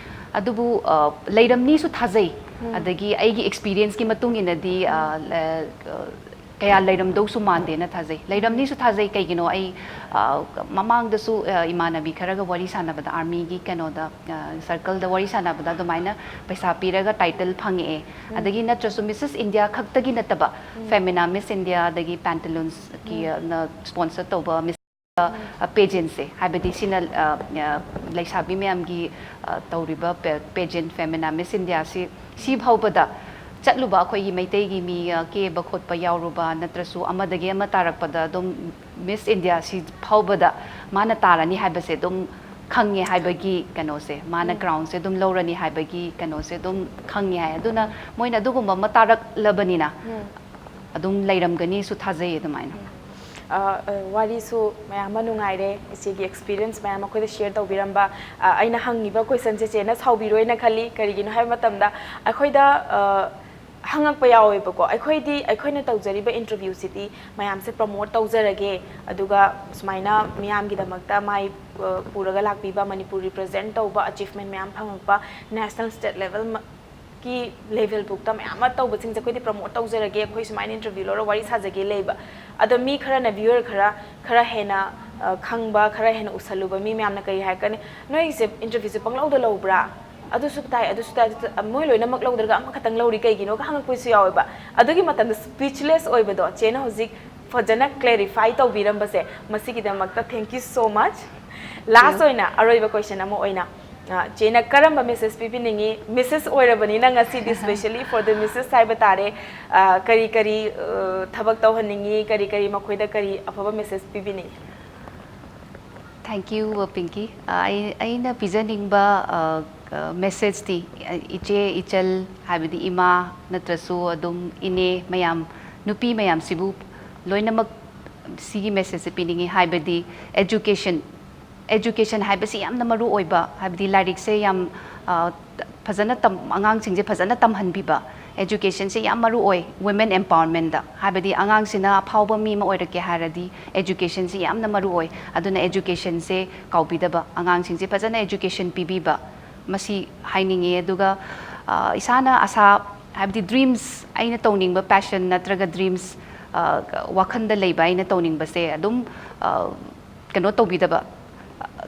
ꯑꯗꯨꯕꯨ ꯑ, ꯂꯩꯔꯝꯅꯤꯁꯨ ꯊꯥꯖꯩ꯫ ꯑꯗꯒꯤ ꯑꯩꯒꯤ ꯑꯦꯛꯁꯄꯤꯔꯤꯌꯦꯟꯁꯀꯤ ꯃꯇꯨꯡ ꯏꯟꯅꯗꯤ, ꯑ, ꯂ-, ꯑ, ꯀꯌꯥ ꯂꯩꯔꯝꯗꯧꯁꯨ ꯃꯥꯟꯗꯦꯅ ꯊꯥꯖꯩ꯫ ꯂꯩꯔꯝꯅꯤꯁꯨ ꯊꯥꯖꯩ꯫ ꯀꯩꯒꯤꯅꯣ, ꯑꯩ, ꯑ, ꯃꯃꯥꯡꯗꯁꯨ, ꯑ, ꯏꯃꯥꯟꯅꯕꯤ ꯈꯔꯒ ꯋꯥꯔꯤ ꯁꯥꯟꯅꯕꯗ, ꯑꯥꯔꯃꯤꯒꯤ ꯀꯩꯅꯣꯗ, ꯑ, ꯁꯔꯀꯜꯗ ꯋꯥꯔꯤ ꯁꯥꯟꯅꯕꯗ ꯑꯗꯨꯃꯥꯏꯅ ꯄꯩꯁꯥ ꯄꯤꯔꯒ ꯇꯥꯏꯇꯜ ꯐꯪꯉꯛꯑꯦ꯫ ꯑꯗꯒꯤ ꯅꯠꯇ꯭ꯔꯁꯨ ꯃꯤꯁꯦꯁ ꯏꯟꯗꯤꯌꯥ ꯈꯛꯇꯒꯤ ꯅꯠꯇꯕ, ꯐꯦꯃꯤꯅꯥ ꯃꯤꯁ ꯏꯟꯗꯤꯌꯥ, ꯑꯗꯒꯤ ꯄꯦꯟꯇꯂꯨꯟꯁꯀꯤ, ꯑ, ꯅ ꯁ꯭ꯄꯣꯟꯁꯔ ꯇꯧꯕ ꯃꯤꯁ ꯄꯦꯖꯦꯟꯁꯦ, ꯍꯥꯏꯕꯗꯤ ꯁꯤꯅ, ꯑ, ꯑ, ꯂꯩꯁꯥꯕꯤ ꯃꯌꯥꯝꯒꯤ, ꯑ, ꯇꯧꯔꯤꯕ ꯄꯦ-, ꯄꯦꯖꯦꯟ ꯐꯦꯃꯤꯅꯥ ꯃꯤꯁ ꯏꯟꯗꯤꯌꯥꯁꯤ, ꯁꯤ ꯐꯥꯎꯕꯗ ꯆꯠꯂꯨꯕ ꯑꯩꯈꯣꯏꯒꯤ ꯃꯩꯇꯩꯒꯤ ꯃꯤ, ꯑ, ꯀꯦꯕ ꯈꯣꯠꯄ ꯌꯥꯎꯔꯨꯕ ꯅꯠꯇ꯭ꯔꯁꯨ ꯑꯃꯗꯒꯤ ꯑꯃ ꯇꯥꯔꯛꯄꯗ ꯑꯗꯨꯝ ꯃꯤꯁ ꯏꯟꯗꯤꯌꯥ ꯁꯤ ꯐꯥꯎꯕꯗ ꯃꯥꯅ ꯇꯥꯔꯅꯤ ꯍꯥꯏꯕꯁꯦ ꯑꯗꯨꯝ ꯈꯪꯉꯦ ꯍꯥꯏꯕꯒꯤ ꯀꯩꯅꯣꯁꯦ, ꯃꯥꯅ ꯎꯝ꯫ Groundꯁꯦ ꯑꯗꯨꯝ ꯂꯧꯔꯅꯤ ꯍꯥꯏꯕꯒꯤ ꯀꯩꯅꯣꯁꯦ ꯑꯗꯨꯝ ꯈꯪꯉꯦ ꯍꯥꯏ꯫ ꯑꯗꯨꯅ ꯃꯣꯏꯅ ꯑꯗꯨꯒꯨꯝꯕ ꯑꯃ ꯇꯥꯔꯛꯂꯕꯅꯤꯅ ꯎꯝ꯫ ꯑꯗꯨꯝ ꯂꯩꯔꯝꯒꯅꯤꯁꯨ ꯊꯥꯖꯩ ꯑꯗꯨꯃꯥꯏꯅ꯫ ꯑ, ꯑ, ꯋꯥꯔꯤꯁꯨ ꯃꯌꯥꯝ ꯑꯃ ꯅꯨꯡꯉꯥꯏꯔꯦ, ꯏꯆꯦꯒꯤ experience ꯃꯌꯥꯝ ꯑꯩꯈꯣꯏꯗ share ꯇꯧꯕꯤꯔꯝꯕ꯫ ꯑ, ꯑꯩꯅ ꯍꯪꯉꯤꯕ questionꯁꯦ ꯆꯦꯅ ꯁꯥꯎꯕꯤꯔꯣꯏꯅ ꯈꯜꯂꯤ꯫ ꯀꯔꯤꯒꯤꯅꯣ ꯍꯥꯏꯕ ꯃꯇꯝꯗ ꯑꯩꯈꯣꯏꯗ, ꯑ, ꯍꯪꯉꯛꯄ ꯌꯥꯎꯋꯦꯕꯀꯣ꯫ ꯑꯩꯈꯣꯏꯗꯤ, ꯑꯩꯈꯣꯏꯅ ꯇꯧꯖꯔꯤꯕ interviewꯁꯤꯗꯤ ꯃꯌꯥꯝꯁꯦ promote ꯇꯧꯖꯔꯒꯦ, ꯑꯗꯨꯒ ꯁꯨꯃꯥꯏꯅ ꯃꯤꯌꯥꯝꯒꯤꯗꯃꯛꯇ ꯃꯥꯏ, ꯑ, ꯄꯨꯔꯒ ꯂꯥꯛꯄꯤꯕ, ꯃꯅꯤꯄꯨꯔ represent ꯇꯧꯕ, achievement ꯃꯌꯥꯝ ꯐꯪꯉꯛꯄ, national state level ꯃ-, ꯀꯤ level ꯐꯥꯎꯗ ꯃꯌꯥꯝ ꯑꯃ ꯇꯧꯕꯁꯤꯡꯁꯦ ꯑꯩꯈꯣꯏꯗꯤ promote ꯇꯧꯖꯔꯒꯦ, ꯑꯩꯈꯣꯏ ꯁꯨꯃꯥꯏꯅ interview ꯂꯧꯔ ꯋꯥꯔꯤ ꯁꯥꯖꯒꯦ ꯂꯩꯕ꯫ ꯑꯗꯣ ꯃꯤ ꯈꯔꯅ, viewer ꯈꯔ, ꯈꯔ ꯍꯦꯟꯅ, ꯑ, ꯈꯪꯕ, ꯈꯔ ꯍꯦꯟꯅ ꯎꯁꯜꯂꯨꯕ ꯃꯤ ꯃꯌꯥꯝꯅ ꯀꯔꯤ ꯍꯥꯏꯔꯛꯀꯅꯤ? "ꯅꯣꯏꯒꯤꯁꯦ interviewꯁꯦ ꯄꯪꯂꯧꯗ ꯂꯧꯕ꯭ꯔꯥ? ꯑꯗꯨꯁꯨ ꯇꯥꯏ, ꯑꯗꯨꯁꯨ ꯇꯥꯏ, ꯑꯗꯨꯁꯨ ꯇꯥꯏ", ꯃꯣꯏ ꯂꯣꯏꯅꯃꯛ ꯂꯧꯗ꯭ꯔꯒ ꯑꯃꯈꯛꯇꯪ ꯂꯧꯔꯤ ꯀꯩꯒꯤꯅꯣꯒ ꯍꯪꯉꯛꯄꯁꯨ ꯌꯥꯎꯋꯦꯕ꯫ ꯑꯗꯨꯒꯤ ꯃꯇꯝꯗ speechless ꯑꯣꯏꯕꯗꯣ, ꯆꯦꯅ ꯍꯧꯖꯤꯛ ꯐꯖꯅ clarify ꯇꯧꯕꯤꯔꯝꯕꯁꯦ, ꯃꯁꯤꯒꯤꯗꯃꯛꯇ thank you so much꯫ Last ꯑꯣꯏꯅ ꯑꯔꯣꯏꯕ question ꯑꯃ ꯑꯣꯏꯅ, ꯑ, ꯆꯦꯅ ꯀꯔꯝꯕ message ꯄꯤꯕꯤꯅꯤꯡꯉꯤ? Missus ꯑꯣꯏꯔꯕꯅꯤꯅ ꯉꯁꯤꯗꯤ specially for the missus ꯍꯥꯏꯕ ꯇꯥꯔꯦ꯫ ꯑ, ꯀꯔꯤ ꯀꯔꯤ, ꯑ, ꯊꯕꯛ ꯇꯧꯍꯟꯅꯤꯡꯉꯤ? ꯀꯔꯤ ꯀꯔꯤ ꯃꯈꯣꯏꯗ ꯀꯔꯤ ꯑꯐꯕ message ꯄꯤꯕꯤꯅꯤꯡꯉꯤ? Thank you, ꯄꯤꯡꯀꯤ꯫ ꯑ, ꯑꯩ, ꯑꯩꯅ ꯄꯤꯖꯅꯤꯡꯕ, ꯑ, ꯑ, messageꯇꯤ, ꯑ, ꯏꯆꯦ ꯏꯆꯜ ꯍꯥꯏꯕꯗꯤ ꯏꯃꯥ ꯅꯠꯇ꯭ꯔꯁꯨ ꯑꯗꯨꯝ ꯏꯅꯦ ꯃꯌꯥꯝ, ꯅꯨꯄꯤ ꯃꯌꯥꯝꯁꯤꯕꯨ ꯂꯣꯏꯅꯃꯛ ꯁꯤꯒꯤ messageꯁꯦ ꯄꯤꯅꯤꯡꯉꯤ꯫ ꯍꯥꯏꯕꯗꯤ education, education ꯍꯥꯏꯕꯁꯤ ꯌꯥꯝꯅ ꯃꯔꯨ ꯑꯣꯏꯕ, ꯍꯥꯏꯕꯗꯤ ꯂꯥꯏꯔꯤꯛꯁꯦ ꯌꯥꯝ, ꯑ, ꯐꯖꯅ ꯇꯝ-, ꯑꯉꯥꯡꯁꯤꯡꯁꯦ ꯐꯖꯅ ꯇꯝꯍꯟꯕꯤꯕ, educationꯁꯦ ꯌꯥꯝ ꯃꯔꯨ ꯑꯣꯏ women empowermentꯇ꯫ ꯍꯥꯏꯕꯗꯤ ꯑꯉꯥꯡꯁꯤꯅ ꯑꯐꯥꯎꯕ ꯃꯤ ꯑꯃ ꯑꯣꯏꯔꯛꯀꯦ ꯍꯥꯏꯔꯗꯤ educationꯁꯦ ꯌꯥꯝꯅ ꯃꯔꯨ ꯑꯣꯏ꯫ ꯑꯗꯨꯅ educationꯁꯦ ꯀꯥꯎꯕꯤꯗꯕ, ꯑꯉꯥꯡꯁꯤꯡꯁꯦ ꯐꯖꯅ education ꯄꯤꯕꯤꯕ, ꯃꯁꯤ ꯍꯥꯏꯅꯤꯡꯉꯤ꯫ ꯑꯗꯨꯒ, ꯑ, ꯏꯁꯥꯅ ꯑꯁꯥ, ꯍꯥꯏꯕꯗꯤ dreams, ꯑꯩꯅ ꯇꯧꯅꯤꯡꯕ passion ꯅꯠꯇ꯭ꯔꯒ dreams, ꯑ, ꯋꯥꯈꯜꯗ ꯂꯩꯕ ꯑꯩꯅ ꯇꯧꯅꯤꯡꯕꯁꯦ ꯑꯗꯨꯝ, ꯑ, ꯀꯩꯅꯣ ꯇꯧꯕꯤꯗꯕ,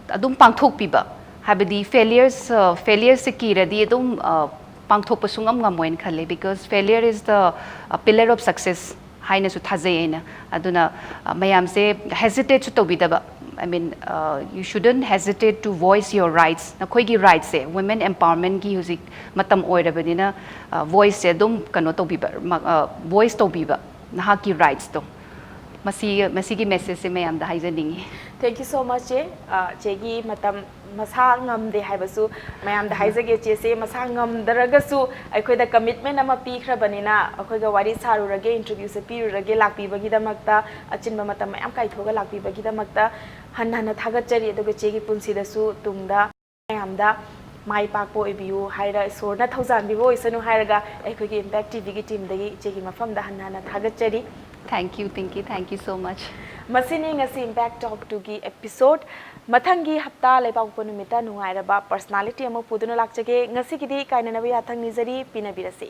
ꯑꯗꯨꯝ ꯄꯥꯡꯊꯣꯛꯄꯤꯕ꯫ ꯍꯥꯏꯕꯗꯤ failures, ꯑ, failureꯁꯦ ꯀꯤꯔꯗꯤ ꯑꯗꯨꯝ, ꯑ, ꯄꯥꯡꯊꯣꯛꯄ ꯁꯨꯡꯉꯝ ꯉꯝꯃꯣꯏꯅ ꯈꯜꯂꯦ, because failure is the, uh, pillar of success ꯍꯥꯏꯅꯁꯨ ꯊꯥꯖꯩ ꯑꯩꯅ꯫ ꯑꯗꯨꯅ, ꯑ, ꯃꯌꯥꯝꯁꯦ hesitateꯁꯨ ꯇꯧꯕꯤꯗꯕ, I mean, uh, you shouldn't hesitate to voice your rights꯫ ꯅꯈꯣꯏꯒꯤ rightꯁꯦ, women empowermentꯀꯤ ꯍꯧꯖꯤꯛ ꯃꯇꯝ ꯑꯣꯏꯔꯕꯅꯤꯅ, ꯑ, voiceꯁꯦ ꯑꯗꯨꯝ ꯀꯩꯅꯣ ꯇꯧꯕꯤꯕ, ꯃ-, ꯑ, voice ꯇꯧꯕꯤꯕ, ꯅꯍꯥꯛꯀꯤ rightsꯇꯣ꯫ ꯃꯁꯤ ꯃꯁꯤꯒꯤ ꯃꯦꯁꯦꯖꯁꯦ ꯃꯌꯥꯝꯗ ꯍꯥꯏꯖꯅꯤꯡꯉꯤ꯫ Thank you so much, ꯆꯦ꯫ ꯑ, ꯆꯦꯒꯤ ꯃꯇꯝ ꯃꯁꯥ ꯉꯝꯗꯦ ꯍꯥꯏꯕꯁꯨ ꯃꯌꯥꯝꯗ ꯍꯥꯏꯖꯒꯦ꯫ ꯆꯦꯁꯦ ꯃꯁꯥ ꯉꯝꯗ꯭ꯔꯒꯁꯨ ꯑꯩꯈꯣꯏꯗ ꯀꯃꯤꯠꯃꯦꯟ ꯑꯃ ꯄꯤꯈ꯭ꯔꯕꯅꯤꯅ, ꯑꯩꯈꯣꯏꯒ ꯋꯥꯔꯤ ꯁꯥꯔꯨꯔꯒꯦ, ꯏꯟꯇꯔꯚ꯭ꯌꯨꯁꯦ ꯄꯤꯔꯨꯔꯒꯦ, ꯂꯥꯛꯄꯤꯕꯒꯤꯗꯃꯛꯇ, ꯑꯆꯤꯟꯕ ꯃꯇꯝ ꯃꯌꯥꯝ ꯀꯥꯏꯊꯣꯛꯑꯒ ꯂꯥꯛꯄꯤꯕꯒꯤꯗꯃꯛꯇ ꯍꯟꯅ ꯍꯟꯅ ꯊꯥꯒꯠꯆꯔꯤ꯫ ꯑꯗꯨꯒ ꯆꯦꯒꯤ ꯄꯨꯟꯁꯤꯗꯁꯨ ꯇꯨꯡꯗ ꯃꯌꯥꯝꯗ ꯃꯥꯏ ꯄꯥꯛꯄ ꯑꯣꯏꯕꯤꯌꯨ ꯍꯥꯏꯔ, ꯏꯁꯣꯔꯅ ꯊꯧꯖꯥꯟꯕꯤꯕ ꯑꯣꯏꯁꯅꯨ ꯍꯥꯏꯔꯒ, ꯑꯩꯈꯣꯏꯒꯤ ꯏꯝꯄꯦꯛ ꯇꯤꯚꯤꯒꯤ ꯇꯤꯝꯗꯒꯤ ꯏꯆꯦꯒꯤ ꯃꯐꯝꯗ ꯍꯟꯅ ꯍꯟꯅ ꯊꯥꯒꯠꯆꯔꯤ꯫ Thank you, Pinky. Thank you so much. ꯃꯁꯤꯅꯤ ꯉꯁꯤ ꯏꯝꯄꯦꯛ ꯇꯣꯛ ꯇꯨꯒꯤ ꯑꯦꯄꯤꯁꯣꯗ꯫ ꯃꯊꯪꯒꯤ ꯍꯞꯇꯥ ꯂꯩꯕꯥꯛꯄꯣꯛꯄ ꯅꯨꯃꯤꯠꯇ ꯅꯨꯡꯉꯥꯏꯔꯕ ꯄꯔꯁꯅꯥꯂꯤꯇꯤ ꯑꯃ ꯄꯨꯗꯨꯅ ꯂꯥꯛꯆꯒꯦ꯫ ꯉꯁꯤꯒꯤꯗꯤ ꯀꯥꯏꯅꯅꯕ ꯌꯥꯊꯪ ꯅꯤꯖꯔꯤ꯫ ꯄꯤꯅꯕꯤꯔꯁꯤ꯫